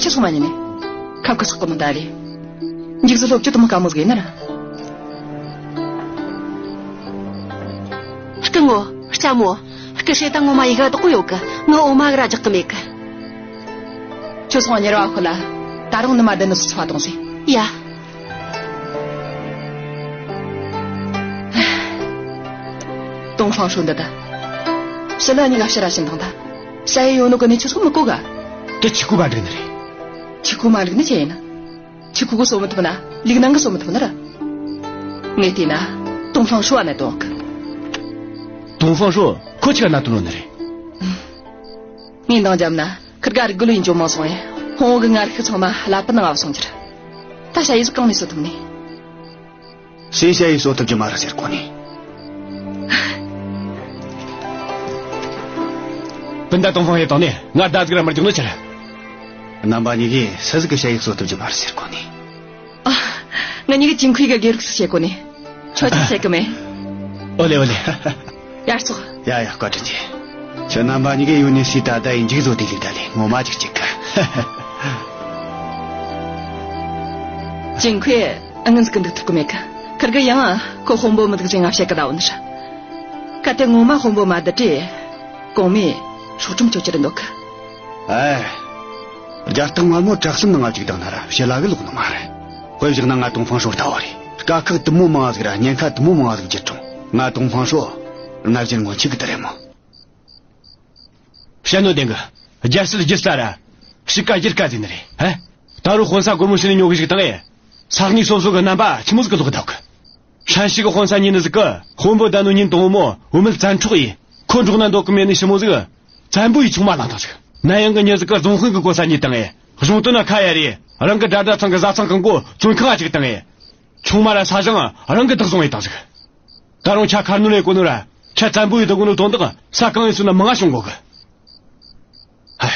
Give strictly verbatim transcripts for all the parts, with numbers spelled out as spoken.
ཁྱེད་ཚོ་མ་ཉན་ནས། ཁབ་ཁ་སོག་གི་མི་འདའ་ལེ། འཇིགས་སུ་སློབ་ཀྱི་དུ་མི་དཀའ་མོ་ཟིག་ཡིན་ན་ར། སྐུ་ངོ། ལྕམ་མོ། སྐུ་སྲས་ད་ངོ་མ་ཡི་ག་དག་གོ་ཡོད་གི། ངའི་འོ་མ་གི་ར་རྒྱག་གི་མེད་གི། ཁྱོད་ཚོ་ཉེར་བ་ཁོ་ལ། ད་རུང་ནུ་མ་བདུན་ནི་སུ་ཚོ་བ་གཏོང་ཟེ། ཡ། ཏོང་ཧྥང་ཧྲོ་འདི་ད། ཕྱི་ལ་གཉིས་ཀ་ཕྱི་ར་ཕྱིན་དང་ད། ཞ་ཡི་ཡོད་ནོ་གི་ནི་ཁྱོད་ཚོ་མི་གོ་ག། དེ་ཆི་གུ་མ་འགྲིག་ནི་རེད། ཆི་གུ་མ་འགྲིག་ནི་ཆི་ཡིན། ཆི་གུ་གི་གསོ་མི་ཐུབ་ན། ལིག་ནང་གི་གསོ་མི་ཐུབ་ནི་ར། ངས་བལྟས་ན། ཏོང་ཧྥང་ཧྲོ་ཨ་ན་དོག། ཏོང་ཧྥང་ཧྲོ་ཁོ་ཆི་ག་ན་དུ་ནོ་ནི་རེད། ངས་འདང་རྒྱབ་ན། ཁིར་ག་རིག་རྒོལ་ཡིན་ཅོ་མང་སོང་ཡེ། ཧོང་བོ་གི་ངར་ཤུགས་ཚང་མ་ལ་པི་ནང་བ་སོང་ཁྱེར། ད་ཞ་ཡི་ཟིག་གང་ནས་གསོ་ཐུབ་ནི། སུས་ཞ་ཡི་གསོ་ཐུབ་རྒྱུ་མ་རེད་ཟེར་གོ་ནི། སྤུན་ཟླ་ཏོང་ཧྥང་ཡེ་དང་ནི་ང་ཟླ་ཟིག་ར་མི་རྒྱུག་ནོ་ཆི་རེད། རྣམ་པ་གཉིས་ཀས་སུ་ཟིག་གི་ཞ་ཡི་གསོ་ཐུབ་རྒྱུ་མ་རེད་ཟེར་གོ་ནི། ཨ། ང་གཉིས་ཀ་ཅིང་ཁུའི་ག་སྒེར་ཁུག་བྱེད་གོ་ནི། ཁྱོད་ཅིག་བྱེད་གི་མེད། ཨོ་ལེ་ཨོ་ལེ། ཡར་ཙོག། ཡ་ཡ། བཀའ་དྲིན་ཆེ། ཁྱོད་རྣམ་པ་གཉིས་ཀས་ཡོད་ནི་སི་ད་ད་ཡིན་འཇིག་བཟོ་དེ་ལས་ད་ལས་ངོ་མ་ཅིག་ཅིག་གི། ཅིང་ཁུའི་ཨ་ངན་ཟིག་གི་འདུག་ཐུབ་གི་མེད་གི། ཁིར་གི་ཡང་ཁོ་དཔོན་པོ་མི་འདུག་ཟེ་ང་བཤད་གི་ད་འོ་ནི་ར། གལ་ཏེ་ངོ་མ་དཔོན་པོ་མ་བསྡད་དེ། གོང་མས་སྲོག་ཁྲིམས་གཅོད་རྒྱུ་རེད་འདུག་གི། ཨེ། རྒྱ་སྟག་དམར་མོ་བྲག་གསུམ་ནང་ང་བཅུག་བཏང་ན་ར་ཕྱི་ལ་གི་ལོག་ནི་མ་རེད། དཔེ་བཞག་ན་ང་ཏོང་ཧྥང་ཧྲོ་ལྟ་བུ་རེད། དཀའ་ཁག་དུ་མོ་མང་ང་ཟིག་ར་ཉེན་ཁ་དུ་མོ་མང་ང་ཟིག་བརྒྱུད་རུང་ང་ཏོང་ཧྥང་ཧྲོ་རྣམ་ཤེས་ངོ་ཆིག་གི་དུ་རེད་མོ། བཤད་ནོ་བདེན་གི། རྒྱལ་སྲིད་རྒྱུ་རྩ་ར། དཔྱིད་ཀ་རྒྱུ་དཀའ་ཟེར་ནི་རེད། ཧ། ད་རུང་དཔོན་ས་སྒོར་མོ་ཕྱི་ནས་ཉོ་གི་ཞིག་བཏང་ངས། ས་གནས་སོ་སོ་གི་རྣམ་པ་ཆི་མོ་ཟིག་གི་ལོག་བསྡད་གི། ཧྲན་ཞི་གི་དཔོན་ས་ཉིན་ནི་ཟིག་གི་དཔོན་པོ་ད་ནུ་ཉིན་དང་བོ་མོ་བུད་མེད་བཙན་འཕྲོག་ཡིན། ཁོ་འགྲོགས་ན་འདོད་གི་མེད་ནི་ཞི་མོ་ཟིག་བཙན་པོ་ཡི་ཆུང་མ་བླངས་བཏང་ཟིག། ནན་ཡང་གི་མྱི་ཟིག་གི་རྫོང་དཔོན་གི་གོ་ས་ཉིད་བཏང་ངས། གཞུང་དོན་ན་ཁ་ཡ་རེ་རང་གི་དགྲ་དགྲ་ཚང་གི་བཟའ་ཚང་གང་གོ་བཙོན་ཁང་ང་ཅིག་བཏང་ངས། ཆུང་མ་ར་ས་ཞིང་རང་གི་བདག་བཟུང་ཡེ་བཏང་ཟིག། ད་རུང་ཁྱ་ཁར་ནུ་ལེ་གོ་ནུ་ར་ཁྱ་བཙན་པོ་ཡི་བདག་གོ་ནུ་དོན་དག་ས་གང་ཡིན་སུ་ན་མང་ང་བྱུང་གོ་གི། ཧེ།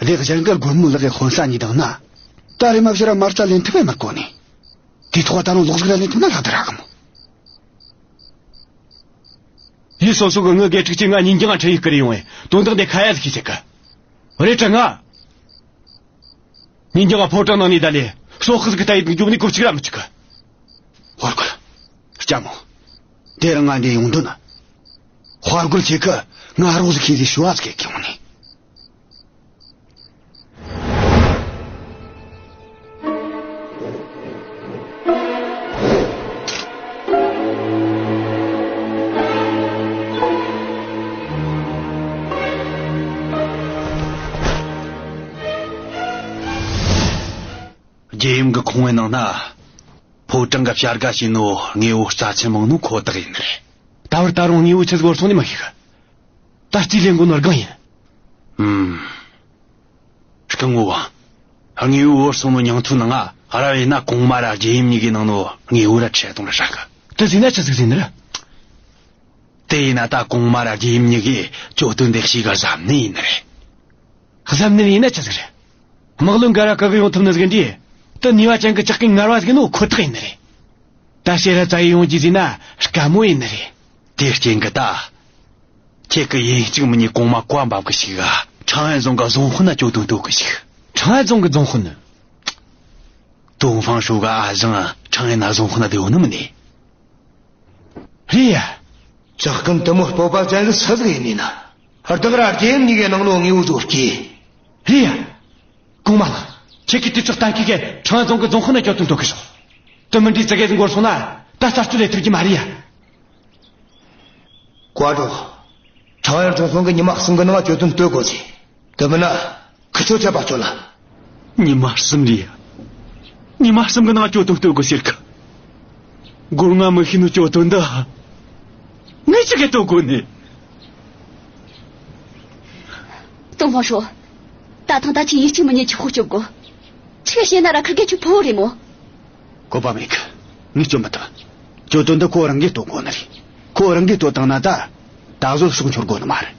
སྡེ་གཞན་གི་སྒོར་མོ་ལག་གི་དཔོན་ས་ཉིད་བཏང་ན། ད་རེ་མ་བྱས་ར་མ་རྩ་ལེན་ཐུབ་པས་མ་གོ་ནི། དེ་ཐོག་ད་རུང་ལོག་ཟིག་ར་ལེན་ཐུབ་ན་ལྷག་ཏུ་ར་གི་མོ། ཡུལ་སོ་སོ་གི་ངི་དགེ་ཕྲུག་ཅིག་ང་ཉིན་རྒྱང་ཁྲིད་ཡི་ཀི་རེ་ཡོང་བས་དོན་དག་འདི་ཁ་ཡ་ཟིག་ཤེས་ཆེ་གི། རེད་དྲ་ང་། ཉིན་རྒྱང་ཕོ་བྲང་ནང་ནས་ད་ལས་སོ་ཁི་ཟིག་གི་ད་ཡི་འཇུག་ནི་གོ་གཅིག་ར་མི་གཅིག་གི། ཧོར་རྒོལ། ལྕམ་མོ། དེ་རིང་ང་འདི་ཡོང་དོན་ནི། ཧོར་རྒོལ་ཆེ་གི་ང་རོགས་ཟིག་ཤེས་ཟིག་ཞུ་བ་ཟིག་གི་ཡོང་ནི། རྒྱལ་ཡུམ་གི་ཁོང་བའི་ནང་ན། ཕོ་བྲང་གི་བྱ་དགའ་བྱིན་ནོ་དངོས་པོ་རྩ་ཆེན་མང་ནོ་ཁོ་ཐག་ཡིན་ནི་རེད། ད་བར་ད་རུང་དངོས་པོ་ཆི་ཟིག་བོར་སོང་ནི་མ་ཤེས་གི། ད་རྩིས་ལེན་དགོས་ནོ་རྒན་ཡིན། ཨུམ། སྐུ་ངོ་བ། དངོས་པོ་བོར་སོང་ནོ་མྱང་ཐུག་ནང་ང་ར་བས་ན་གོང་མ་ར་རྒྱལ་ཡུམ་གཉིས་ཀའི་ནང་ནོ་དངོས་པོ་ར་ཁྲིད་གཏོང་ར་ཧྲ་གི། དེ་ཟིན་ན་ཆི་ཟིག་ཟིན་ནི་རེད། དེ་ཡིན་ན་ད་གོང་མ་ར་རྒྱལ་ཡུམ་གཉིས་ཀའི་གྱོད་དོན་དེ་ཞིག་ག་གཟབ་ནན་ཡིན་ནི་རེད། གཟབ་ནན་ཡིན་ན་ཆི་ཟིག་རེད། དམག་ལོན་འགའ་ར་ག་གི་ཡོང་ཐུབ་ནི་ཟིག་འདི། དེ་ནུས་པ་ཅན་གི་ཇག་གི་ངར་བ་ཟིག་ནོ་ཁོ་ཐག་ཡིན་ནི་རེད། ད་ཕྱིར་ར་བཙལ་ཡེ་ཡོང་རྒྱུ་ཟིན་ན་དཀའ་མོ་ཡིན་ནི་རེད། དེ་རྐྱེན་གི་ད། ཁྱེད་ཀི་ཡིན་གཅིག་མིན་གཉིས་གོང་མ་བཀའ་འབབ་གི་ཞིག་ག་ཁྲང་ཨན་རྫོང་གི་རྫོང་དཔོན་ན་གྱོད་དོན་གཏོད་གི་ཞིག། ཁྲང་ཨན་རྫོང་གི་རྫོང་དཔོན་ནི། ཏོང་ཧྥང་ཧྲོ་གི་ཨ་ཞང་ཁྲང་ཨན་ན་རྫོང་དཔོན་ན་བསྡད་ཡོད་ནི་མིན་ནི། རེད་ཡ། ཇག་རྐུན་དེ་མོ་སྤོབས་པ་ཅན་ཟིག་སུ་ཟིག་ཡིན་ནི་ན། བདག་ར་རྒྱལ་ཡུམ་གཉིས་ཀའི་ནང་ནོ་དངོས་པོ་ཟིག་བོར་གི། རེད་ཡ། གོང་མ་ལགས། ཁྱེད་ཀྱིས་དུས་ཚོད་གཏན་འཁེལ་གི་ཁྲང་ཨན་རྫོང་གི་རྫོང་དཔོན་ན་གྱོད་དོན་གཏོད་གི་ཤོག། དེ་མིན་དུས་ཙི་གེ་ཟིག་འགོར་སོང་ན་ད་རྩད་གཅོད་ལས་ཐུབ་རྒྱུ་མ་རེད་ཡ། བཀའ་སྒྲོགས། ཁྲང་ཨན་རྫོང་དཔོན་གི་ཉི་མ་གསུམ་གི་ནང་གྱོད་དོན་གཏོད་དགོས་ཟེར། དེ་མིན་ན་ཁི་ཆོ་ཆད་པ་གཅོད་ལ། ཉི་མ་གསུམ་རེད་ཡ། ཉི་མ་གསུམ་གི་ནང་གྱོད་དོན་གཏོད་དགོས་ཟེར་གི། སྒོ་ང་མི་ཤེས་ནོ་གྱོད་དོན་འདི། ངས་ཅི་གི་གཏོད་དགོས་ནི། ཏོང་ཧྥང་ཧྲོ། ད་ཐེངས་ད་ཁྱོས་ཡིན་གཅིག་མིན་གཉིས་ཁྱོ་ཕོ་སྐྱོབ་དགོས། ཁྱོས་བཤད་ན་ར་ཁིར་གེ་ཁྱོའི་ཕུ་བོ་རེད་མོ། གོ་བ་མེད་གི། ངས་སྐྱོབ་མི་ཐུབ། གྱོད་དོན་འདི་ཁོ་རང་གིས་གཏོད་དགོས་ནི་རེད། ཁོ་རང་གིས་གཏོད་བཏང་ན་ད། ད་གཟོད་སྲོག་འཆོར་དགོས་ནི་མ་རེད།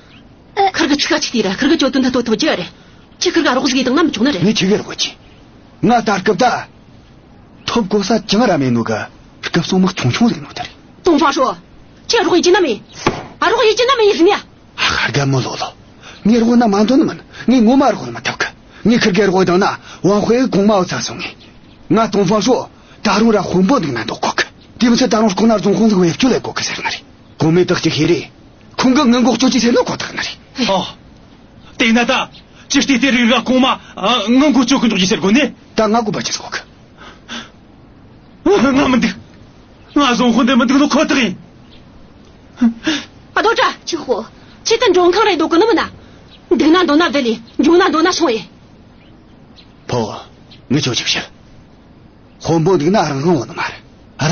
ཁིར་གེ་ཆི་ག་ཆི་དེ་ར་ཁིར་གེ་གྱོད་དོན་འདི་གཏོད་ཐུབ་རྒྱུ་རེད། ཁྱོས་ཁིར་གེ་རོགས་ཟིག་ཡེ་བཏང་ན་མི་ཆོག་ནི་རེད། ངས་ཆི་གི་རོགས་བྱེད། ང་ད་སྐབས་ད། ཐོབ་གོ་ས་ཅང་ར་མེད་ནོ་གི། སྐུ་སྲུང་དམག་ཆུང་ཆུང་ཟིག་ནོ་དེ་རེད། ཏོང་ཧྥང་ཧྲོ། ཁྱོས་རོགས་ཡེ་རྒྱུ་ན་མེད། ཨ་རོགས་ཡེ་རྒྱུ་ན་མེད་ཡིན་ཟིན་ཡ། ཨ་ཧར་རྒན་མོ་ལོ་ལོ། ངས་རོགས་ན་མ་འདོད་ནི་མིན། ངས་ངོ་མ་རོགས་ནི་མི་ཐུབ་གི། ངས་ཁིར་གེ་རོགས་བཏང་ན་ཝང་ཧུའེ་གོང་མ་བུ་ཚ་སོང་ངས། ང་ཏོང་ཧྥང་ཧྲོ་ད་རུང་ར་དཔོན་པོ་འདུག་ན་འདོགས་གོ་གི། དེ་མི་ཚད་ད་རུང་ལྐོག་ན་རྫོང་ཁོངས་ཟིག་བེད་སྤྱོད་ལས་གོ་གི་ཟེར་ནི་རེད། གོང་མས་དག་ཅིག་ཤེས་རེད། ཁོང་གི་ངན་གོ་སྤྱོད་ཀྱི་ཟེར་ནོ་ཁོ་ཐག་ནི་རེད། ཨོ། དེ་ན་ད་ཅི་སྟེ་དེ་རིགས་ར་གོང་མ་ཨ་ངན་གོ་སྤྱོད་གི་འདུག་ཅི་ཟེར་གོ་ནི། ད་ང་གོ་བ་ཅི་ཟིག་གོ་གི། ང་མི་འདུག་ང་རྫོང་དཔོན་འདི་མི་འདུག་ནོ་ཁོ་ཐག་ཡིན། ཨ་རྡོ་བཀྲ། ཆི་ཧོ། ཁྱེད་ད་འགྲོ་ཁང་རེ་འདུག་གི་ནི་མིན་ན། འདུག་ན་འདོད་ན་བསྡད་ལི། འགྱོ་ན་འདོད་ན་སོང་ཡེ། ཕོ། ངས་ཁྱོད་ཅིག་བཤད། དཔོན་པོ་འདུག་ན་རང་དབང་ཡོད་ནི་མ་རེད།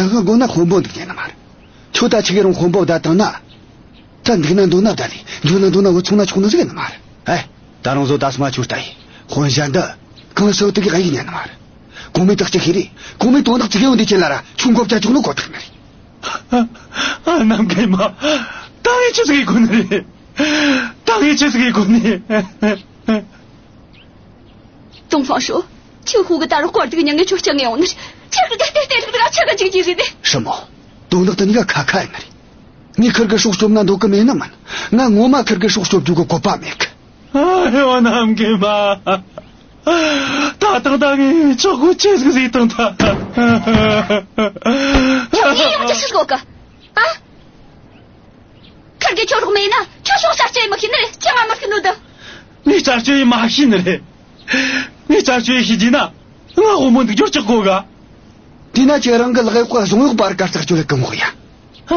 རང་དབང་དགོས་ན་དཔོན་པོ་འདུག་ཉན་ནི་མ་རེད། ཁྱོད་ད་ཆི་གེ་རུང་དཔོན་པོ་བསྡད་བཏང་ན། ད་འདུག་ན་འདོད་ན་བསྡད་ལི། འགྱོ་ན་འདོད་ན་བུད་སོང་ན་ཆོག་ནི་ཟིག་ཡིན་ནི་མ་རེད། ཨེ། ད་རུང་བཟོ་ད་སོ་མ་ཆུ་ལྟ་ཡི། དཔོན་ཞྭ་འདི། གང་སོ་དུ་གི་ཨ་ཡིག་ཉན་ནི་མ་རེད། གོང་མའི་དག་ཅིག་ཤེས་རེད། གོང་མའི་དོན་དག་ཅིག་ཡོང་དུས་ཁྱེད་ལ་ར་ཆུང་གོ་བྱ་ཆོག་ནོ་གོ་ཐག་ནི་རེད། ཨ། ཨ། ནམ་མཁའི་མ། ད་ངས་ཆི་ཟིག་ཡེད་དགོས་ནི་རེད། ད་ངས་ཆི་ཟིག་ཡེད་དགོས་ནི། ཏོང་ཧྥང་ཧྲོ། ཆི་ཧུ་གི་ད་རུང་སྐོར་དུ་གི་ཉང་ངས་ཁྱོད་སྐྱེ་ངེས་ཡོང་ནི་རེད། ཁྱེད་ཀྱི་ད་ལྟའི་ལྟའི་རིགས་ད་ཆི་ག་འཇིག་གི་རེད། ཧྲི་མོ། དོན་དག་དེ་གཉིས་ཀ་ཁ་ཁ་ཡིན་ནི་རེད། ངས་ཁིར་གི་སྲོག་སྐྱོབ་ན་འདོད་གི་མེད་ནི་མིན། ང་ངོ་མ་ཁིར་གི་སྲོག་སྐྱོབ་རྒྱུ་གི་གོ་བ་མེད་གི། ཨ་ཧེ་བ་ནམ་མཁའི་མ། ད་ཐང་ད་ངས་ཆོག་གོ་ཆེ་ཟིག་ཟིག་དང་ད། ཁྱོད་ཡིན་ཡང་ཅི་ཟིག་གོ་གི། ཨ། ཁིར་གི་ཁྱོད་རོགས་མེད་ན་ཁྱོད་སྲོག་རྩ་གཅོད་མི་ཤེས་ནི་རེད། ཁྱོད་ང་མི་ཤེས་ནོ་ད། ངས་རྩ་གཅོད་ཡེ་མ་ཤེས་ནི་རེད། ངས་རྩ་གཅོད་ཡེ་ཤེས་རྒྱུ་ན། ང་དབུ་མོ་འདུག་རྒྱུར་ཅག་གོ་ག། དེས་ན་ཁྱེད་རང་གི་ལག་གཡོག་ག་བཟུང་གཡོག་བར་གར་ཚགས་ཅོ་ལེ་གང་གོ་ཡ། ཧ་ཧ།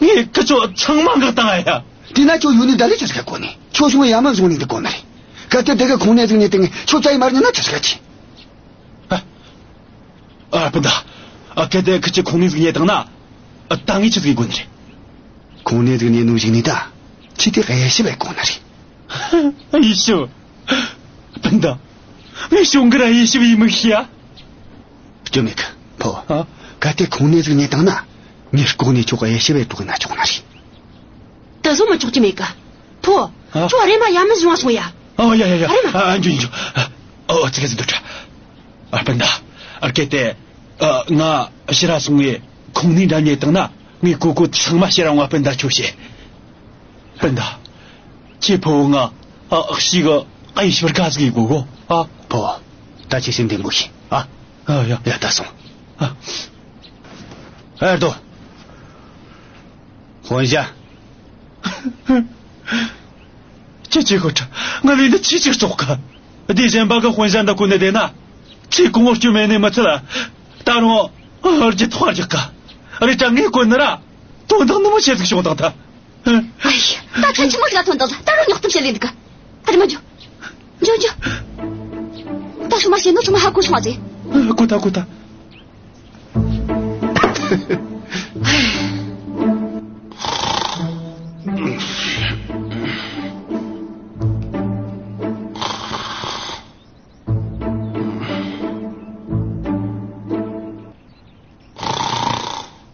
ངས་ཁི་ཆོ་ཚང་མ་འགག་བཏང་ཨ་ཡ། དེས་ན་ཁྱོད་ཡོད་ནི་ད་ལས་ཆི་ཟིག་གོ་ནི། ཁྱོད་བྱུང་ཡ་མ་བཟུང་ནི་འདི་གོ་ནི་རེད། གལ་ཏེ་དེ་ག་ཁུངས་སྣེ་ཟིག་རྙེད་དེ་ངས་ཁྱོད་བཙལ་ཡི་མ་རྙེད་ན་ཆི་ཟིག་ག་ཆི། ཨ། ཨ་སྤུན་ཟླ། ཨ། གལ་ཏེ་ཁི་ཆོས་ཁུངས་སྣེ་ཟིག་རྙེད་བཏང་ན། ཨ། ད་ངས་ཆི་ཟིག་གོ་ནི་རེད། ཁུངས་སྣེ་ཟིག་རྙེད་ནོ་ཞིག་ནི་ད། ཁྱེད་དེ་ག་ཡེ་ཤེས་བས་གོ་ནི་རེད། ཡེ་ཤེས། སྤུན་ཟླ། ངས་ཤོང་གི་ར་ཡེ་ཤེས་ཡེ་མི་ཤེས་ཡ། སྐྱོན་མེད་གི། ཕོ། ཨ། གལ་ཏེ་ཁུངས་སྣེ་ཟིག་རྙེད་བཏང་ན། ངས་ལྐོག་ནས་ཁྱོད་ག་ཡེ་ཤེས་བས་དྲུག་གི་ན་ཆོག་ནི་རེད། ད་བཟོ་མི་ཆོག་གི་མེད་གི། ཕོ། ཨ། ཁྱོད་རེམ་མ་ཡ་མི་བཟུང་བ་སོང་ཡ། ཨ་ཡ་ཡ་ཡ། རེམ་མ། ཨ། འགྱོ་འགྱོ། ཨ། ཨོ་ཙི་གེ་ཟིག་འདུག་དྲ། ཨ། སྤུན་ཟླ། ཨ། གལ་ཏེ། ཨ། ང་ཕྱིར་ར་སོང་ངས་ཁུངས་སྣེ་འདྲ་རྙེད་བཏང་ན། ངས་གོ་གོ་ཚང་མ་ཕྱིར་ར་འོང་བ་སྤུན་ཟླ་ཁྱོད་བཤད། སྤུན་ཟླ། ཁྱེད་ཕུ་བོ་ང་། ཨ། ཨ་ཤི་གི་ཨ་ཡེ་ཤི་བར་ག་ཟིག་ཡེ་གོ་གོ། ཨ། ཕུ་བོ། ད་ཁྱེད་སེམས་བདེ་མོ་བྱོས། ཨ། ཨ་ཡ། ཡ་ད་སོང་། ཨ། ཨེ་རྡོ། དཔོན་ཞྭ། ཁྱེད་ཆི་གོ་ཁྲ། ང་ལུས་འདི་ཆི་ཆི་བཙོག་ག། དེ་གཞན་པ་གི་དཔོན་ཞྭ་འདི་གོན་ནས་བསྡད་ན། ཁྱེད་གོང་བུ་སྐྱོན་མེད་ནས་མི་ཚད་ལ། ད་རུང་། ཨ། རྒྱུ་ཐོག་རྒྱག་ག། རེད་དྲ་ངས་གོན་ནི་ར། དོན་དག་ནི་མོ་ཆེ་ཟིག་བྱུང་དང་ད། ཨ་ཡ། ད་ཁྱེད་ཆི་མོ་ཟིག་ཐོན་དང་ད་རུང་ཉོག་གཏམ་བཤད་ལེ་འདུག་ག། ད་རེ་མ་འཇོ། འཇོ་འཇོ། ད་སོ་མ་བཤད་ནོ་ཚང་མ་ཧ་གོ་སོང་བ་ཟེ། ཨ། གོ་ད་གོ་ད།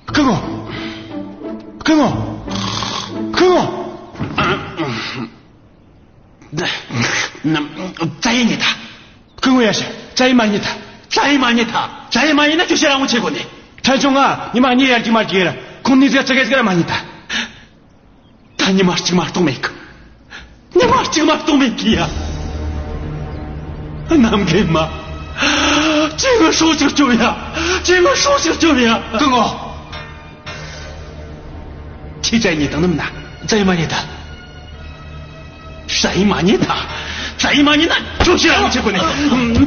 སྐུ་ངོ། སྐུ་ངོ། སྐུ་ངོ། ན། ན། བཙལ་ཡེ་རྙེད་ཐལ། སྐུ་ངོ་ཡ་ཤི། བཙལ་ཡེ་མ་རྙེད་ཐལ། བཙལ་ཡེ་མ་རྙེད་ཐལ། བཙལ་ཡེ་མ་རྙེད་ན་ཁྱོད་ཕྱིར་ར་འོང་ཆི་གོ་ནི། ཕྲན་ཆུང་ང་ཉི་མ་གཉིས་ཡར་རྒྱུག་མར་རྒྱུག་ཡེ་ར་ཁུངས་སྣེ་ཟིག་ཅི་གེ་ཟིག་ར་མ་རྙེད་ཐལ། ད་ཉི་མ་གཅིག་མ་གཏོགས་མེད་གི། ཉི་མ་གཅིག་མ་གཏོགས་མེད་གི་ཡ། ནམ་མཁའི་མ། ཁྱེད་ངའི་སྲོག་ཅིག་སྐྱོབས་ཡ། ཁྱེད་ངའི་སྲོག་ཅིག་སྐྱོབས་ཡ། སྐུ་ངོ། ཁྱེད་བཙལ་ཡེ་རྙེད་དང་ནི་མིན་ན། བཙལ་ཡེ་མ་རྙེད་ཐལ། བཙལ་ཡེ་མ་རྙེད་ཐལ། བཙལ་ཡེ་མ་རྙེད་ན་ཁྱོད་ཕྱིར་ར་འོང་ཆི་གོ་ནི།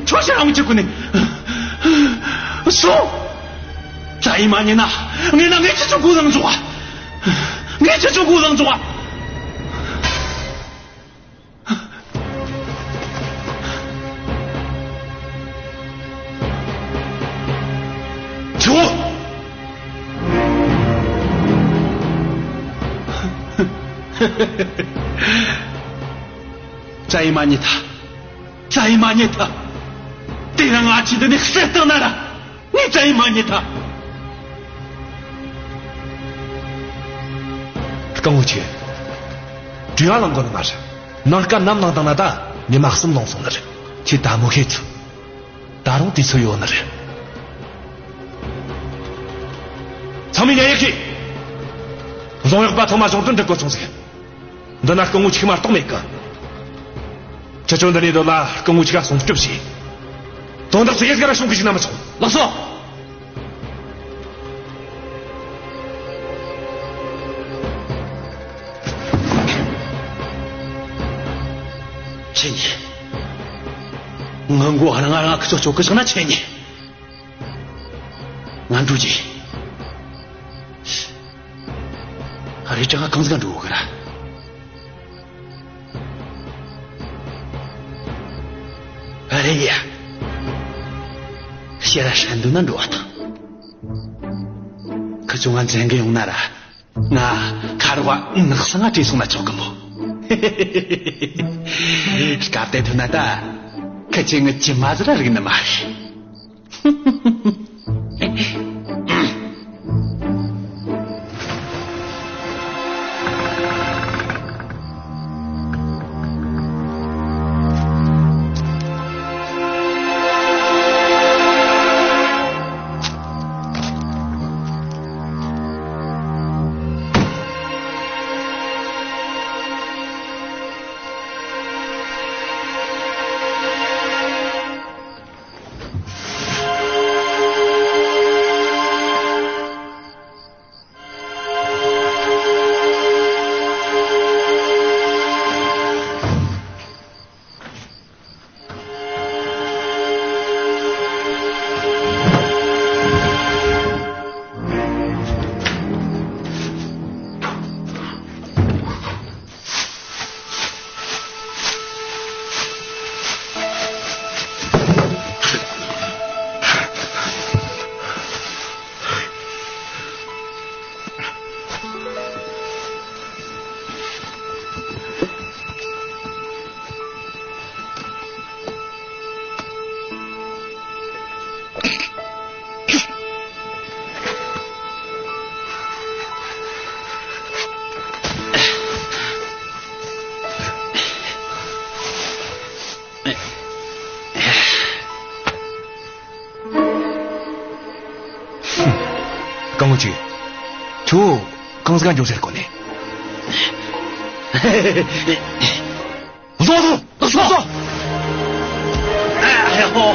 ཁྱོད་ཕྱིར་ར་འོང་ཆི་གོ་ནི། སོང་། བཙལ་ཡེ་མ་རྙེད་ན། ངས་ན་ངས་ཁྱེད་ཆོ་གོ་ལངས་འཇོག་ག། ངས་ཁྱེད་ཆོ་གོ་ལངས་འཇོག་ག། ཁྱོད། བཙལ་ཡེ་མ་རྙེད་ཐལ། བཙལ་ཡེ་མ་རྙེད་ཐལ། དེ་རིང་ང་ཁྱེད་འདི་ནས་བསད་བཏང་ན་ར། ངས་བཙལ་ཡེ་མ་རྙེད་ཐལ། སྐུ་ངོ་ཁྱེད། དྲི་བ་ལངས་གོ་ནི་མ་རེད། ནངས་ཀ་ནམ་ལངས་བཏང་ན་ད་ཉི་མ་གསུམ་ལོངས་སོང་ནི་རེད། ཁྱེད་ད་མོ་ཤེས་ཚུལ། ད་རུང་དུས་ཚོད་ཡོད་ནི་རེད། ཚང་མས་ཉན་ཡེ་གི། རྫོང་གཡོག་པ་ཚང་མ་གཞུང་དོན་སྒྲུབ་དགོས་སོང་ཟིག། འདི་ན་སྐུ་ངོ་གཅིག་མ་གཏོགས་མེད་གི། ཁྱེད་ཚོ་འདི་ནས་སྡོད་ལ། སྐུ་ངོ་ཅིག་ག་སྲུང་སྐྱོབ་བྱོས། དོན་དག་ཅི་ཡིན་ཟིག་ར་བྱུང་གི་ཞིག་ན་མི་ཆོག་ལགས་སོ། ཁྱེད་གཉིས། ངའི་མགོ་རང་ང་རང་ང་ཁུ་ཚོ་གཅོད་གི་བཞག་ན་ཁྱེད་གཉིས། ང་འགྲོ་རྒྱུ། རེད་དྲ་ང་གང་ཟིག་ག་འགྲོ་གི་ར། ཨ་རེད་ཡ། ཕྱིར་ར་ཧྲན་དུ་ན་འགྲོ་བ་དང་། ཁི་ཆོ་ང་འཛིང་གི་ཡོང་ན་ར། ང་ཁ་རོག་ནགས་སང་ང་བྲོས་སོང་ན་ཆོག་གི་མོ། སྐབས་དེ་ཐུག་ན་ད། ཁི་ཆོས་ངའི་གྲིབ་མ་ཟིག་ར་རིག་ནི་མ་རེད། སྐུ་ངོ་ཅིག་ཁྱོད་གང་ཟིག་ག་འགྱོ་ཟེར་གོ་ནི། བཟུང་བཟུང་བཟུང་། ཨ་ཧོ།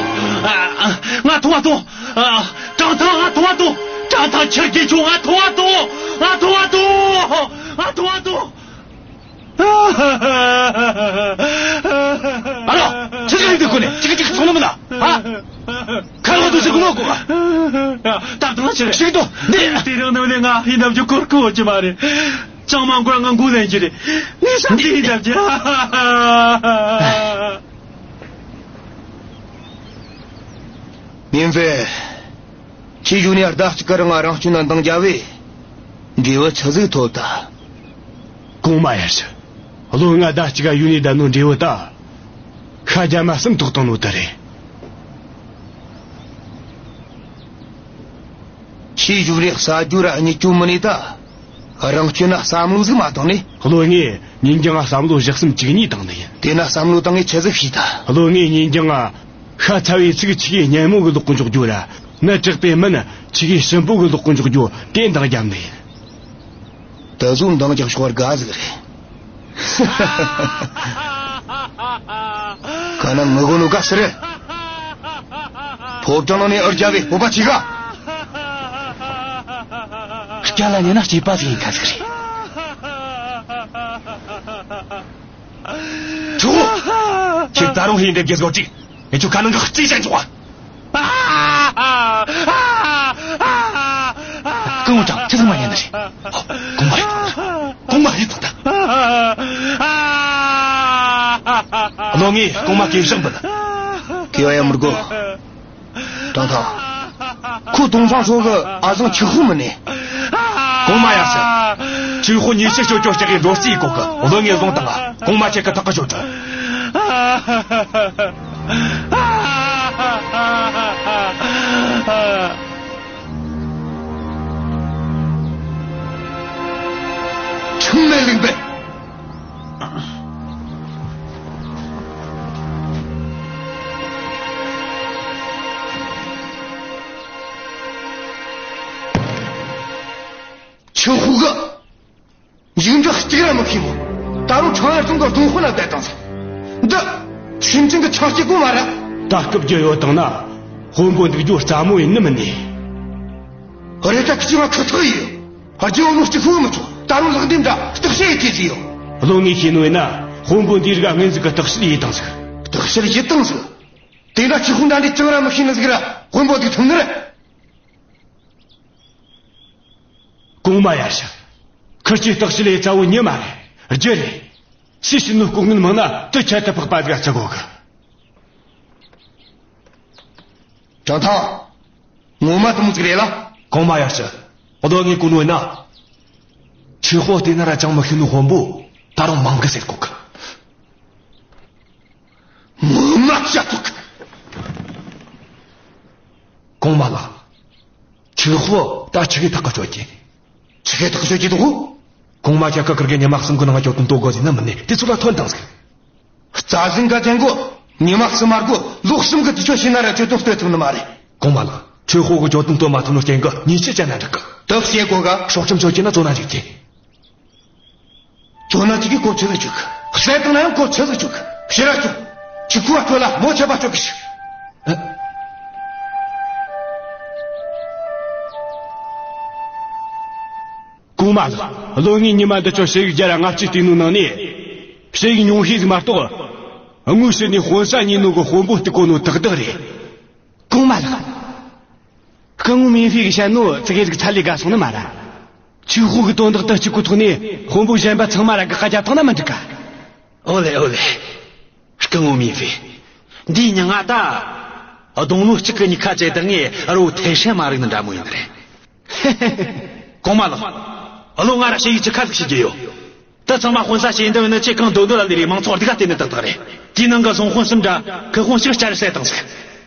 ཨ། ང་ཐོངས་བ་ཐོངས། ཨ། ཀྲང་ཐང་། ང་ཐོངས་བ་ཐོངས། ཀྲང་ཐང་ཁྱེར་གི་ཆོག་ང་ཐོངས་བ་ཐོངས། ང་ཐོངས་བ་ཐོངས། ང་ཐོངས་བ་ཐོངས། ཨ་རོ། ཆི་ཟིག་ཡིན་འདི་ཁོ་ནས་ཅིག་ཅིག་སོང་ནི་མིན་ན། ཨ། ཁ་ལོ་དུ་ཟིག་གོ་ནོ་གོ། ད་དུང་ཆི་རེད། ཞིག་ཏུ་འདི། དེ་རིང་ནམ་ནས་ང་ཡིན་ནམ་རྒྱུ་གོར་གོ་ཅི་མ་རེད། ཅང་མ་འགོར་ང་མགོ་ལེན་རྒྱུ་རེད། ངས་བསམ་གྱི་ཡིན་ནམ་རྒྱུ། མིན་ཧྥེ། ཁྱེད་གཞུག་ནས་ཟླ་གཅིག་གི་རིང་རང་སྐྱོན་ན་འདང་རྒྱབ་བས། འབྲས་བུ་ཆི་ཟིག་ཐོབ་ད། གོང་མ་ཡར་ཞུ། བློན་ང་ཟླ་གཅིག་ག་ཡུལ་ནས་བསྡད་ནོ་འབྲས་བུ་ད། ཤ་རྒྱ་མ་གསུམ་ཐོག་བཏང་ནོ་དེ་རེད། ཁྱེད་གཞུག་ནས་ཟ་རྒྱུ་ར་གཉིད་རྒྱུ་མི་ནུས་ད། རང་སྐྱོན་ན་བསམ་བློ་ཟིག་མ་བཏང་ནས། བློན་ངས་ཉིན་རྒྱང་བསམ་བློ་བཞི་གསུམ་བཅུ་གཉིས་བཏང་ནི་ཡིན། དེ་ན་བསམ་བློ་བཏང་ངས་ཆི་ཟིག་ཤེས་ད། བློན་ངས་ཉིན་རྒྱང་ང་། ཤ་ཚ་བའི་ཚིག་ཆི་གི་སྙན་མོ་གི་ལོག་གི་འཇོག་རྒྱུ་ར། ནད་དྲག་པའི་མིན་ཆི་གི་ཞིམ་པོ་གི་ལོག་གི་འཇོག་རྒྱུ་དེ་འདང་རྒྱབ་ནི་ཡིན། དེ་ཚོ་འདང་རྒྱག་ཤོར་དགའ་ཟིག་རེད། ཁ་ན་ངུ་གོ་ནོ་ག་ཟེར། ཕོ་བྲང་ནང་ནས་ཨུར་རྒྱབ་བས་སྤོབས་པ་ཆེ་ག། སྐྱ་ལ་ཉན་ན་སྐྱེས་པ་ཟིག་ཡིན་ཁ་ཟིག་རེད། ཁྱོ། ཁྱེད་ད་རུང་ཧེ་འདེབས་རྒྱུ་ཟིག་ཅིག་ངས་ཁྱོད་ཁ་ནང་གི་རྩིས་ཅན་ཆོག་ག། སྐུ་ངོ་ཀྲང་ཆི་ཟིག་མ་ཉན་ནི་རེད། ཨོ། གོང་མ་ཡིན་ཐང་ད། གོང་མ་ཡིན་ཐང་ད། བློན་ངས་གོང་མ་གི་བཞག་འབུལ། གི་བ་ཡ་མི་དགོ། ཀྲང་ཐང་། ཁོ་ཏུང་ཧྥང་ཧྲོ་གི་ཨ་ཟང་ཆི་ཧུ་མིན་ནི། གོང་མ་ཡར་ཞུ། ཆི་ཧུ་ཉེས་ཆད་གཅོད་རྒྱུ་ལྕགས་ཡི་རྡོ་རྩིས་གོ་གི། བློན་ངས་བཟུང་བཏང་ང་། གོང་མ་ཁྱེད་ཀྱི་ཐག་གི་གཅོད་དྲ། ཁྲིམས་མེད་ལུགས་མེད། ཆི་ཧུ་གི། ཡིག་འབྲུ་གཅིག་ར་མི་ཤེས་མོ། ད་རུང་ཁྲང་ཡར་ཙུང་གི་སྡོང་དཔོན་ལ་བསྡད་བཏང་ཟིག་འདི། སེམས་ཅན་གྱི་ཆང་སྐྱེ་གོ་མ་ར། ད་སྐབས་རྒྱུ་ཡོད་དང་ན། དཔོན་པོ་འདུག་རྒྱུ་རྩ་མོ་ཡིན་ནི་མིན་ནི། རེ་ད་ཁྱི་ང་ཁ་ཐག་ཡིན། རྒྱུ་ཡོད་ནོ་གཅིག་ཤོད་མི་ཆོག་ད་རུང་ལག་འདེམས་འདྲ་བརྟག་དཔྱད་ཡེ་ཅེས་ཡོད། བློན་ངས་ཤེས་ནོ་ཡིན་ན། དཔོན་པོ་འདིའི་རིགས་ངན་ཟིག་གི་བརྟག་དཔྱད་ཡེ་དང་ཟིག་བརྟག་དཔྱད་ཡེ་དང་ཟིག་དེ་འདྲ་ཁྱི་ཁུང་འདྲ་འདྲའི་ཅང་ར་མི་ཤེས་ནི་ཟིག་ར་དཔོན་པོ་འདུག་ཐུབ་ནི་རེད། གོང་མ་ཡར་ཞུ། ཁིར་ཆོས་བརྟག་དཔྱད་ལས་རྩ་བོ་ཉི་མ་རེད། རྒྱུ་རེད། སུས་ཤི་ནོ་ལྐོག་རྔན་མང་ན་དུ་ཁྱད་དུ་འཕགས་པ་ཟིག་བརྩི་གོ་གི། ཀྲང་ཐང་། ངོ་མ་དུ་མོ་ཟིག་རེད་ལ། གོང་མ་ཡར་ཞུ། རྡོ་ངའི་གོ་ནོ་ཡིན་ན། ཆོས་དཔོན་དེ་ན་ར་ཅང་མི་ཤེས་ནོ་དཔོན་པོ་ད་རུང་མང་གི་ཟེར་གོ་གི། ངོ་མ་བཤད་ཐུབ་གི། གོང་མ་ལགས། ཆོས་དཔོན་ད་ཆི་གི་ཐག་གི་གཅོད་རྒྱུ། ཆི་གི་ཐག་གི་གཅོད་རྒྱུ་དོ། གོང་མ་ཁྱེད་ཀ་ཁིར་གེ་ཉི་མ་གསུམ་གི་ནང་གྱོད་དོན་དོ་དགོས་ཟིན་ན་མིན་ནི་དེ་ཚོ་ལ་ཐོན་དང་ཟིག་རྩ་ཟིན་ག་ཅན་གོ། ཉི་མ་གསུམ་མ་གོ་ལོ་གསུམ་གི་དུས་ཚོད་ཕྱིན་ན་ར་གྱོད་དོན་སྤེལ་ཐུབ་ནི་མ་རེད། གོང་མ་ལགས། ཆོས་དཔོན་གི་གྱོད་དོན་སྤེལ་མ་ཐུབ་ནོ་རྐྱེན་གི་ཉེས་ཆད་བཅད་ན་འགྲིག་གི། དེ་བཤད་གོ་ག་སྲོག་ཁྲིམས་གཅོད་རྒྱུ་ན་བཙོན་ན་འཇུག་རྒྱུ། བཙོན་ན་འཇུག་གི་གོ་ཆི་ཟིག་བཅུག་གི། བསད་བཏང་ན་ཡང་གོ་ཆི་ཟིག་བཅུག་གི། ཕྱི་ར་བཅུག་ཁྱི་ཁུ་བ་སྤྲོད་ལ་མོ་ཆད་པ་སྤྲོད་གི་ཞིག་ཨ། གོང་མ་ལགས། བློན་ངས་ཉི་མ་འདི་ཆོ་ཞུ་ཡིག་བརྒྱ་ར་ལྔ་བཅུ་བལྟས་ནོ་ནང་ནས། ཞུ་ཡིག་ཉུང་ཤས་ཟིག་མ་གཏོགས། དངོས་བཤད་ནས་དཔོན་ས་ཉོས་ནོ་གི་དཔོན་པོ་གཏུག་གོ་ནོ་ཏག་ཏག་རེད། གོང་མ་ལགས། སྐུ་ངོ་མིན་ཧྥེ་གིས་བཤད་ནོ་ཙི་གེ་ཟིག་ཚད་ལས་བརྒལ་སོང་ནི་མ་ར། ཆོས་དཔོན་གི་དོན་དག་དེ་གཅིག་གི་ཐོག་ནས་དཔོན་པོ་གཞན་པ་ཚང་མ་ར་དགག་པ་རྒྱབ་བཏང་ན་མི་འགྲིག་ག་ཨོ་ལེ་ཨོ་ལེ། སྐུ་ངོ་མིན་ཧྥེ། འདིའི་མྱིང་ང་ད། སྡོང་ལོ་གཅིག་གི་མྱིག་ཁ་བཅད་བཏང་ངས་རོ་ཐེ་ཧྲན་མ་རིག་ནི་འདྲ་མོ་ཡིན་ནི་རེད། གོང་མ་ལགས། བློན་ང་ར་ཞུ་ཡིག་ཅི་ཁ་ཟིག་ཞུ་རྒྱུ་ཡོད། དེ་ཚང་མ་དཔོན་ས་ཞེ་འདོད་ནི་ཆེ་གང་འདོད་འདོད་ལ་ལས་རེས་མང་ཚོགས་སྡུག་ག་བལྟས་ནི་ཏག་ཏག་རེད། དེའི་ནང་གི་བཟང་དཔོན་གསུམ་འདྲ་ཁུ་དཔོན་གཅིག་བསྐྱར་བསད་བཏང་ཟིག་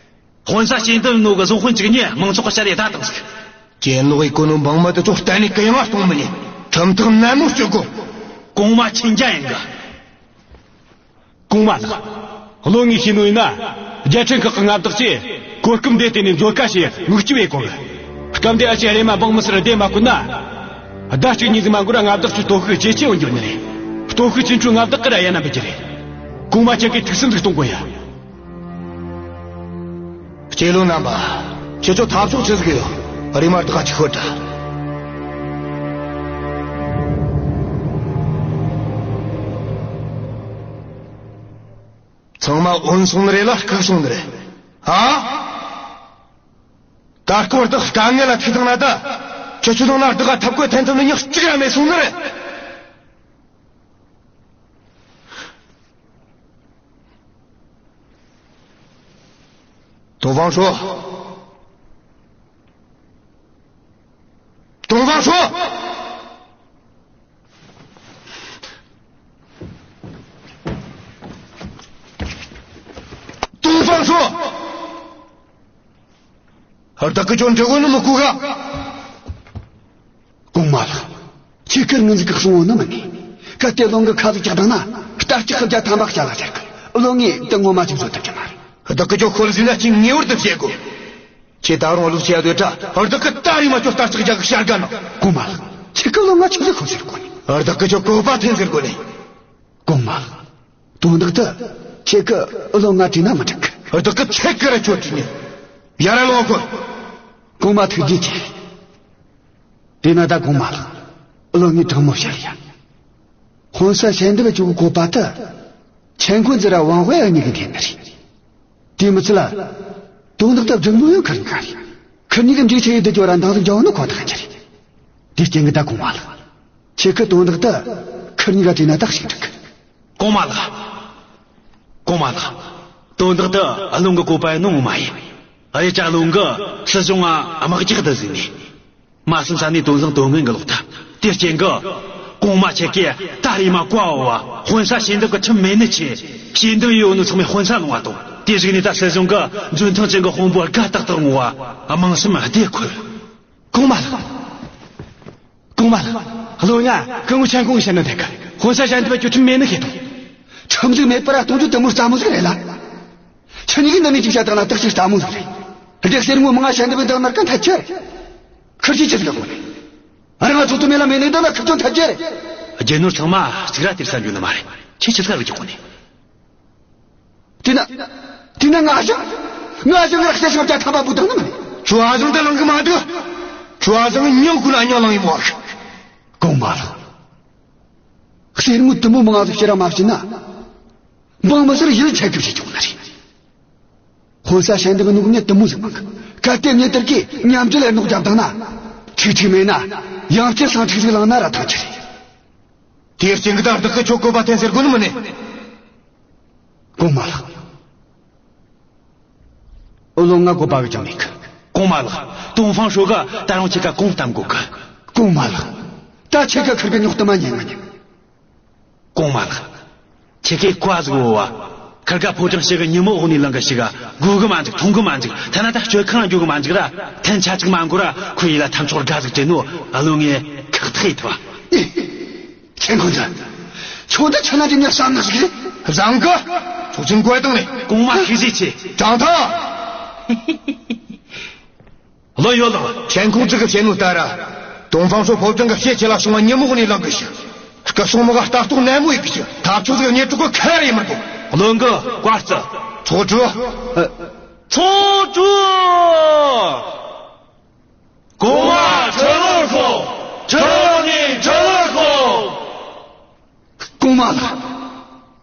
དཔོན་ས་ཞེ་འདོད་ནོ་གི་བཟང་དཔོན་གཅིག་གཉིས་མང་ཚོགས་གི་བསྐྱར་ཡི་ད་བཏང་ཟིག་གྱེན་ལོག་ཡི་གོ་ནོ་འབངས་མི་དེ་ཚོ་གཏན་ནས་གུ་ཡངས་གཏོང་མི་ཉན། ཁྲིམས་ཐག་ནན་མོ་གཅོད་དགོས། གོང་མ་མཁྱེན་རྒྱ་ཡིན་གི། གོང་མ་ལགས། བློན་ངས་ཤེས་ནོ་ཡིན་ན། རྒྱལ་ཕྲན་ཁག་གི་མངའ་བདག་ཚོས་གོ་སྐབས་འདི་བལྟས་ནས་མཛོད་ཁ་ཞེས་མིག་ལྕིབས་ཡེ་གོ་གི། སྐབས་འདི་ཨ་ཅེ་རེ་མ་འབངས་མི་སེར་བདེ་མ་བཀོད་ན། ཟླ་གཅིག་གཉིས་ཟིག་མ་འགོར་ར་མངའ་བདག་ཚོའི་སྟོབས་ཤུགས་ཇེ་ཆེ་བོ་འགྱུར་ནི་རེད། སྟོབས་ཤུགས་ཆེ་ཆུང་མངའ་བདག་གིས་ར་ཡལ་ན་འབུད་རྒྱུ་རེད། གོང་མ་ཁྱེད་ཀྱིས་ཐུགས་སེམས་ཟིག་གཏོང་དགོས་ཡ། སྐྱེ་བློན་རྣམ་པ། ཁྱེད་ཚོ་ཐབས་ཤོག་ཆི་ཟིག་ཡོད། རེ་མ་ད་ག་ཅིག་ཤོད་དྲ། ཚང་མ་འོན་སོང་ནི་རེད་ལ་སྐུག་སོང་ནི་རེད། ཨ། ད་སྐོར་བདག་དཀའ་ངལ་ལ་ཐུག་བཏང་ན་ད། ཁྱེད་ཚོ་ནང་ན་བདག་ག་ཐབས་བཀོད་འཐེན་ཐུབ་ནི་ཉག་གཅིག་ར་མེད་སོང་ནི་རེད། ཏོང་ཧྥང་ཧྲོ། ཏོང་ཧྥང་ཧྲོ། ཏོང་ཧྥང་ཧྲོ། བདག་གི་ཅོ་འདྲི་གོ་ནི་མི་གོ་ག་གོང་མ་ལགས། ཁྱེད་ཀྱིས་ངན་ཟིག་གི་གསུང་བོ་ནི་མིན་ནི། གལ་ཏེ་བློན་གི་ཁ་ཟིག་ཅག་བཏང་ན། རྟ་ལྕག་གི་བརྒྱ་ཐམ་པ་བསྐྱལ་ལ་ཟེར་གི། བློན་ངས་དེ་ངོ་མ་ཅིག་བཟོ་ཐུབ་ཀྱི་མ་རེད། བདག་གི་ཅོ་ཁོལ་ཟིན་ན་ཅིག་ངེས་པར་དུ་བཤད་དགོས། ཁྱེད་ད་རུང་བློ་ཆེ་ཡ་དོད་དྲ་བདག་གི་ད་རེས་མ་ཅོ་རྟ་ལྕག་རྒྱག་གི་བྱ་དགའ་ནང་། གོང་མ་ལགས། ཁྱེད་ཀྱིས་བློན་ང་ཆི་ཟིག་ཁོ་ཟེར་གོ་ནི། བདག་གི་ཅོ་གོ་བ་འཐེན་ཟེར་གོ་ནི། གོང་མ་ལགས། དོན་དག་དེ་ཁྱེད་ཀྱིས་བློན་ང་དྲིས་ན་མི་འགྲིག་གི། བདག་གིས་ཁྱེད་ཀྱི་ར་ཁྱོད་དྲིས་ནས། ཡར་ར་ལོངས་ཁོ། གོང་མ་ཐུགས་རྗེ་ཆེ། དེས་ན་ད་གོང་མ་ལགས། བློན་ངས་དྲང་མོ་བཤད་ཡ། དཔོན་ས་ཞལ་འདེབས་བཅུག་གི་བཀོད་པ་དེ། ཆན་ཁོན་ཙི་ར་ཝང་ཧུའེ་གཉིས་ཀྱིས་འཐེན་ནི་རེད། དེ་མི་ཚད་ལ། དོན་དག་དེ་སྒྲུབ་མྱོང་ཡང་ཁིར་གཉིས་ཀ་རེད། ཁིར་གཉིས་ཀྱིས་འགྲིག་ཆེ་ཡི་དེ་སྐྱོ་ར་འདང་ཟིག་རྒྱག་ནི་ཁོ་ཐག་ཡིན་རྒྱུ་རེད། དེ་རྐྱེན་གྱིས་ད་གོང་མ་ལགས། ཁྱེད་ཀྱིས་དོན་དག་དེ་ཁིར་གཉིས་ཀ་དྲིས་ན་ད་ཞིག་འགྲིག་གི། གོང་མ་ལགས། གོང་མ་ལགས། དོན་དག་དེ་བློན་གི་བཀོད་པ་ཡིན་ནོ་ངོ་མ་ཡིན། རེད་ཅག་བློན་གིས་སྲིད་གཞུང་ང་དམག་རྒྱག་དུ་ཟིན་ནས། མ་བསམ་ས་ནས་དོན་བཟང་དོན་ངན་གི་ལོག་ཐལ། དེ་རྐྱེན་གྱིས། གོང་མ་ཁྱེད་ཀྱིས་ད་རེས་མ་བཀའ་ཕོབ་བ་དཔོན་ས་ཞལ་འདེབས་གི་ཁྲིམས་མེད་ནི་ཆེད། ཞལ་འདེབས་ཡོད་ནོ་ཚང་མས་དཔོན་ས་ལོངས་པ་དང་། དེ་ཞིག་ནས་ད་སྲིད་གཞུང་གིས་འཇོན་ཐང་ཅན་གི་དཔོན་པོ་དགའ་ཏག་ཏག་ངོ་བ་དམངས་སེམས་བདེ་འཁོལ། གོང་མ་ལགས། གོང་མ་ལགས། བློན་ང་སྐུ་ངོ་ཆན་ཁོང་གིས་བཤད་ནོ་དེ་ག་དཔོན་ས་ཞལ་འདེབས་བཅུག་ཁྲིམས་མེད་ནི་ཤེས་དང་། ཁྲིམས་ཟིག་མེད་པར་གཏོང་རྒྱུ་དེ་མོ་སླ་མོ་ཟིག་རེད་ལ། ཁྱེད་གཉིས་ཀྱིས་འདི་ནས་ཅིག་བཤད་བཏང་ན་ཏག་ཅིག་སླ་མོ་ཟིག་རེད། སྡེ་གསེར་དངུལ་མང་ང་ཞལ་འདེབས་བཏང་ན་རྐང་ཐལ་ཆེ་རེད། ཁིར་གིས་ཆི་ཟིག་གོ་ནི། ཨ་རང་ང་ཚོགས་དུ་མེད་ལ་མེད་ནི་འདི་ལ་ཁིར་ཅང་ཐལ་ཆེ་རེད། རྒྱུ་ནོར་ཚང་མ་གཅིག་ར་སྟེར་ས་འཇུག་ནི་མ་རེད། ཁྱེད་ཆི་ཟིག་རིག་གི་གོ་ནི། དེ་ན། དེ་ན་ང་ཞང་། ང་ཞང་ར་ཤ་ཤ་བརྒྱ་ཐམ་པ་བུ་དང་ནི་མ་ནི། ཁྱོད་ཨ་ཞང་ད་ལང་གི་མ་འདུག་ཁྱོད་ཨ་ཞང་ཉང་ཁུ་ན་ཉང་ལང་ཡིན་མོ། གོང་མ་ལགས། གསེར་དངུལ་དུ་མོ་མང་ཟིག་ཕྱིར་ར་མ་བྱིན་ན། འབངས་མི་སེར་ཡིད་ཆད་གི་བྱེད་ཆོག་ནི་རེད། དཔོན་ས་ཞལ་འདེབས་ནོ་གི་མྱི་དུ་མོ་ཟིག་མང་གི། གལ་ཏེ་མྱི་དེར་གི་མཉམ་འབྲེལ་ལ་ནོག་རྒྱབ་བཏང་ན། ཁྲིག་ཁྲིག་མེད་ན། ཡང་བསྐྱར་སང་ཁྲིག་ཁྲིག་ལངས་ན་ར་ཐང་ཆད་རེད། དེའི་རྐྱེན་གི་ད་བདག་གི་ཁྱོད་བཀོད་པ་འཐེན་ཟེར་དགོས་ནི་མིན་ནི། གོང་མ་ལགས། ཨོ་ལོ། ང་བཀོད་པ་གི་ཅང་མེད་གི། གོང་མ་ལགས། ཏོང་ཧྥང་ཧྲོ་ག་ད་རུང་ཁྱེད་ཀ་གོང་གཏམ་དགོས་གི། གོང་མ་ལགས། ད་ཁྱེད་ཀ་ཁིར་གི་ཉོག་གཏམ་མ་ཉན་མ་ཉན། གོང་མ་ལགས། ཁྱེད་ཀའི་བཀའ་ཟིག་ཡོད་བ། ཁིར་ག་ཕོ་བྲང་ཕྱི་གི་ཉིན་མོ་འོག་ནས་ལངས་གི་ཞིག་ག་སྒུག་གི་མ་འཇུག་འཐུང་གི་མ་འཇུག་ཐ་ན་ད་སྤྱོད་ཁང་འགྱོ་གི་མ་འཇུག་ར། ཐེན་ཆ་གཅིག་མ་འགོར་ར་ཁོ་ཡིད་ལ་ཐམ་ཆོག་དགའ་ཟིག་དྲན་ནོ། ཨ་ལོ་ངས་ཁག་ཐེག་ཡེད་ཐུབ་བ། ཨེ། ཆེན་ཁོང་ཚོ། ཁྱོད་ད་ཆ་ན་དེ་ཉག་བསམ་ནག་ཟིག་རེད། བཟང་གི། ཚོགས་ཆེན་གོ་བཏང་ནས། གོང་མ་ཐུགས་རྗེ་ཆེ། ཀྲང་ཐང་། བློན་ཡོད་ལགས། ཆེན་ཁོང་ཚོ་གི་བཤད་ནོ་ལྟར། ཏོང་ཧྥང་ཧྲོ་ཕོ་བྲང་གི་ཕྱི་ཆེ་ལ་སོང་བ་ཉིན་མོ་ནས་ལངས་གི་ཞིག་སྐུ་སྲུང་མི་ག་ལྟ་རྟོག་ནན་མོ་ཡེད་གི་ཞིག་ཐབས་ཆོག་ཟིག་གཉེར་ཐུབ་གི་ཁ་ར་ཡེད་མི་དགོས། བློན་གི་བཀའ་སྩལ། ཚོགས་གྲོལ། ཨ། ཚོགས་གྲོལ། གོང་མ་ཁྲི་ལོར་ཤོག་ཁྲི་ལོ་ནས་ཁྲི་ལོར་ཤོག་གོང་མ་ལགས།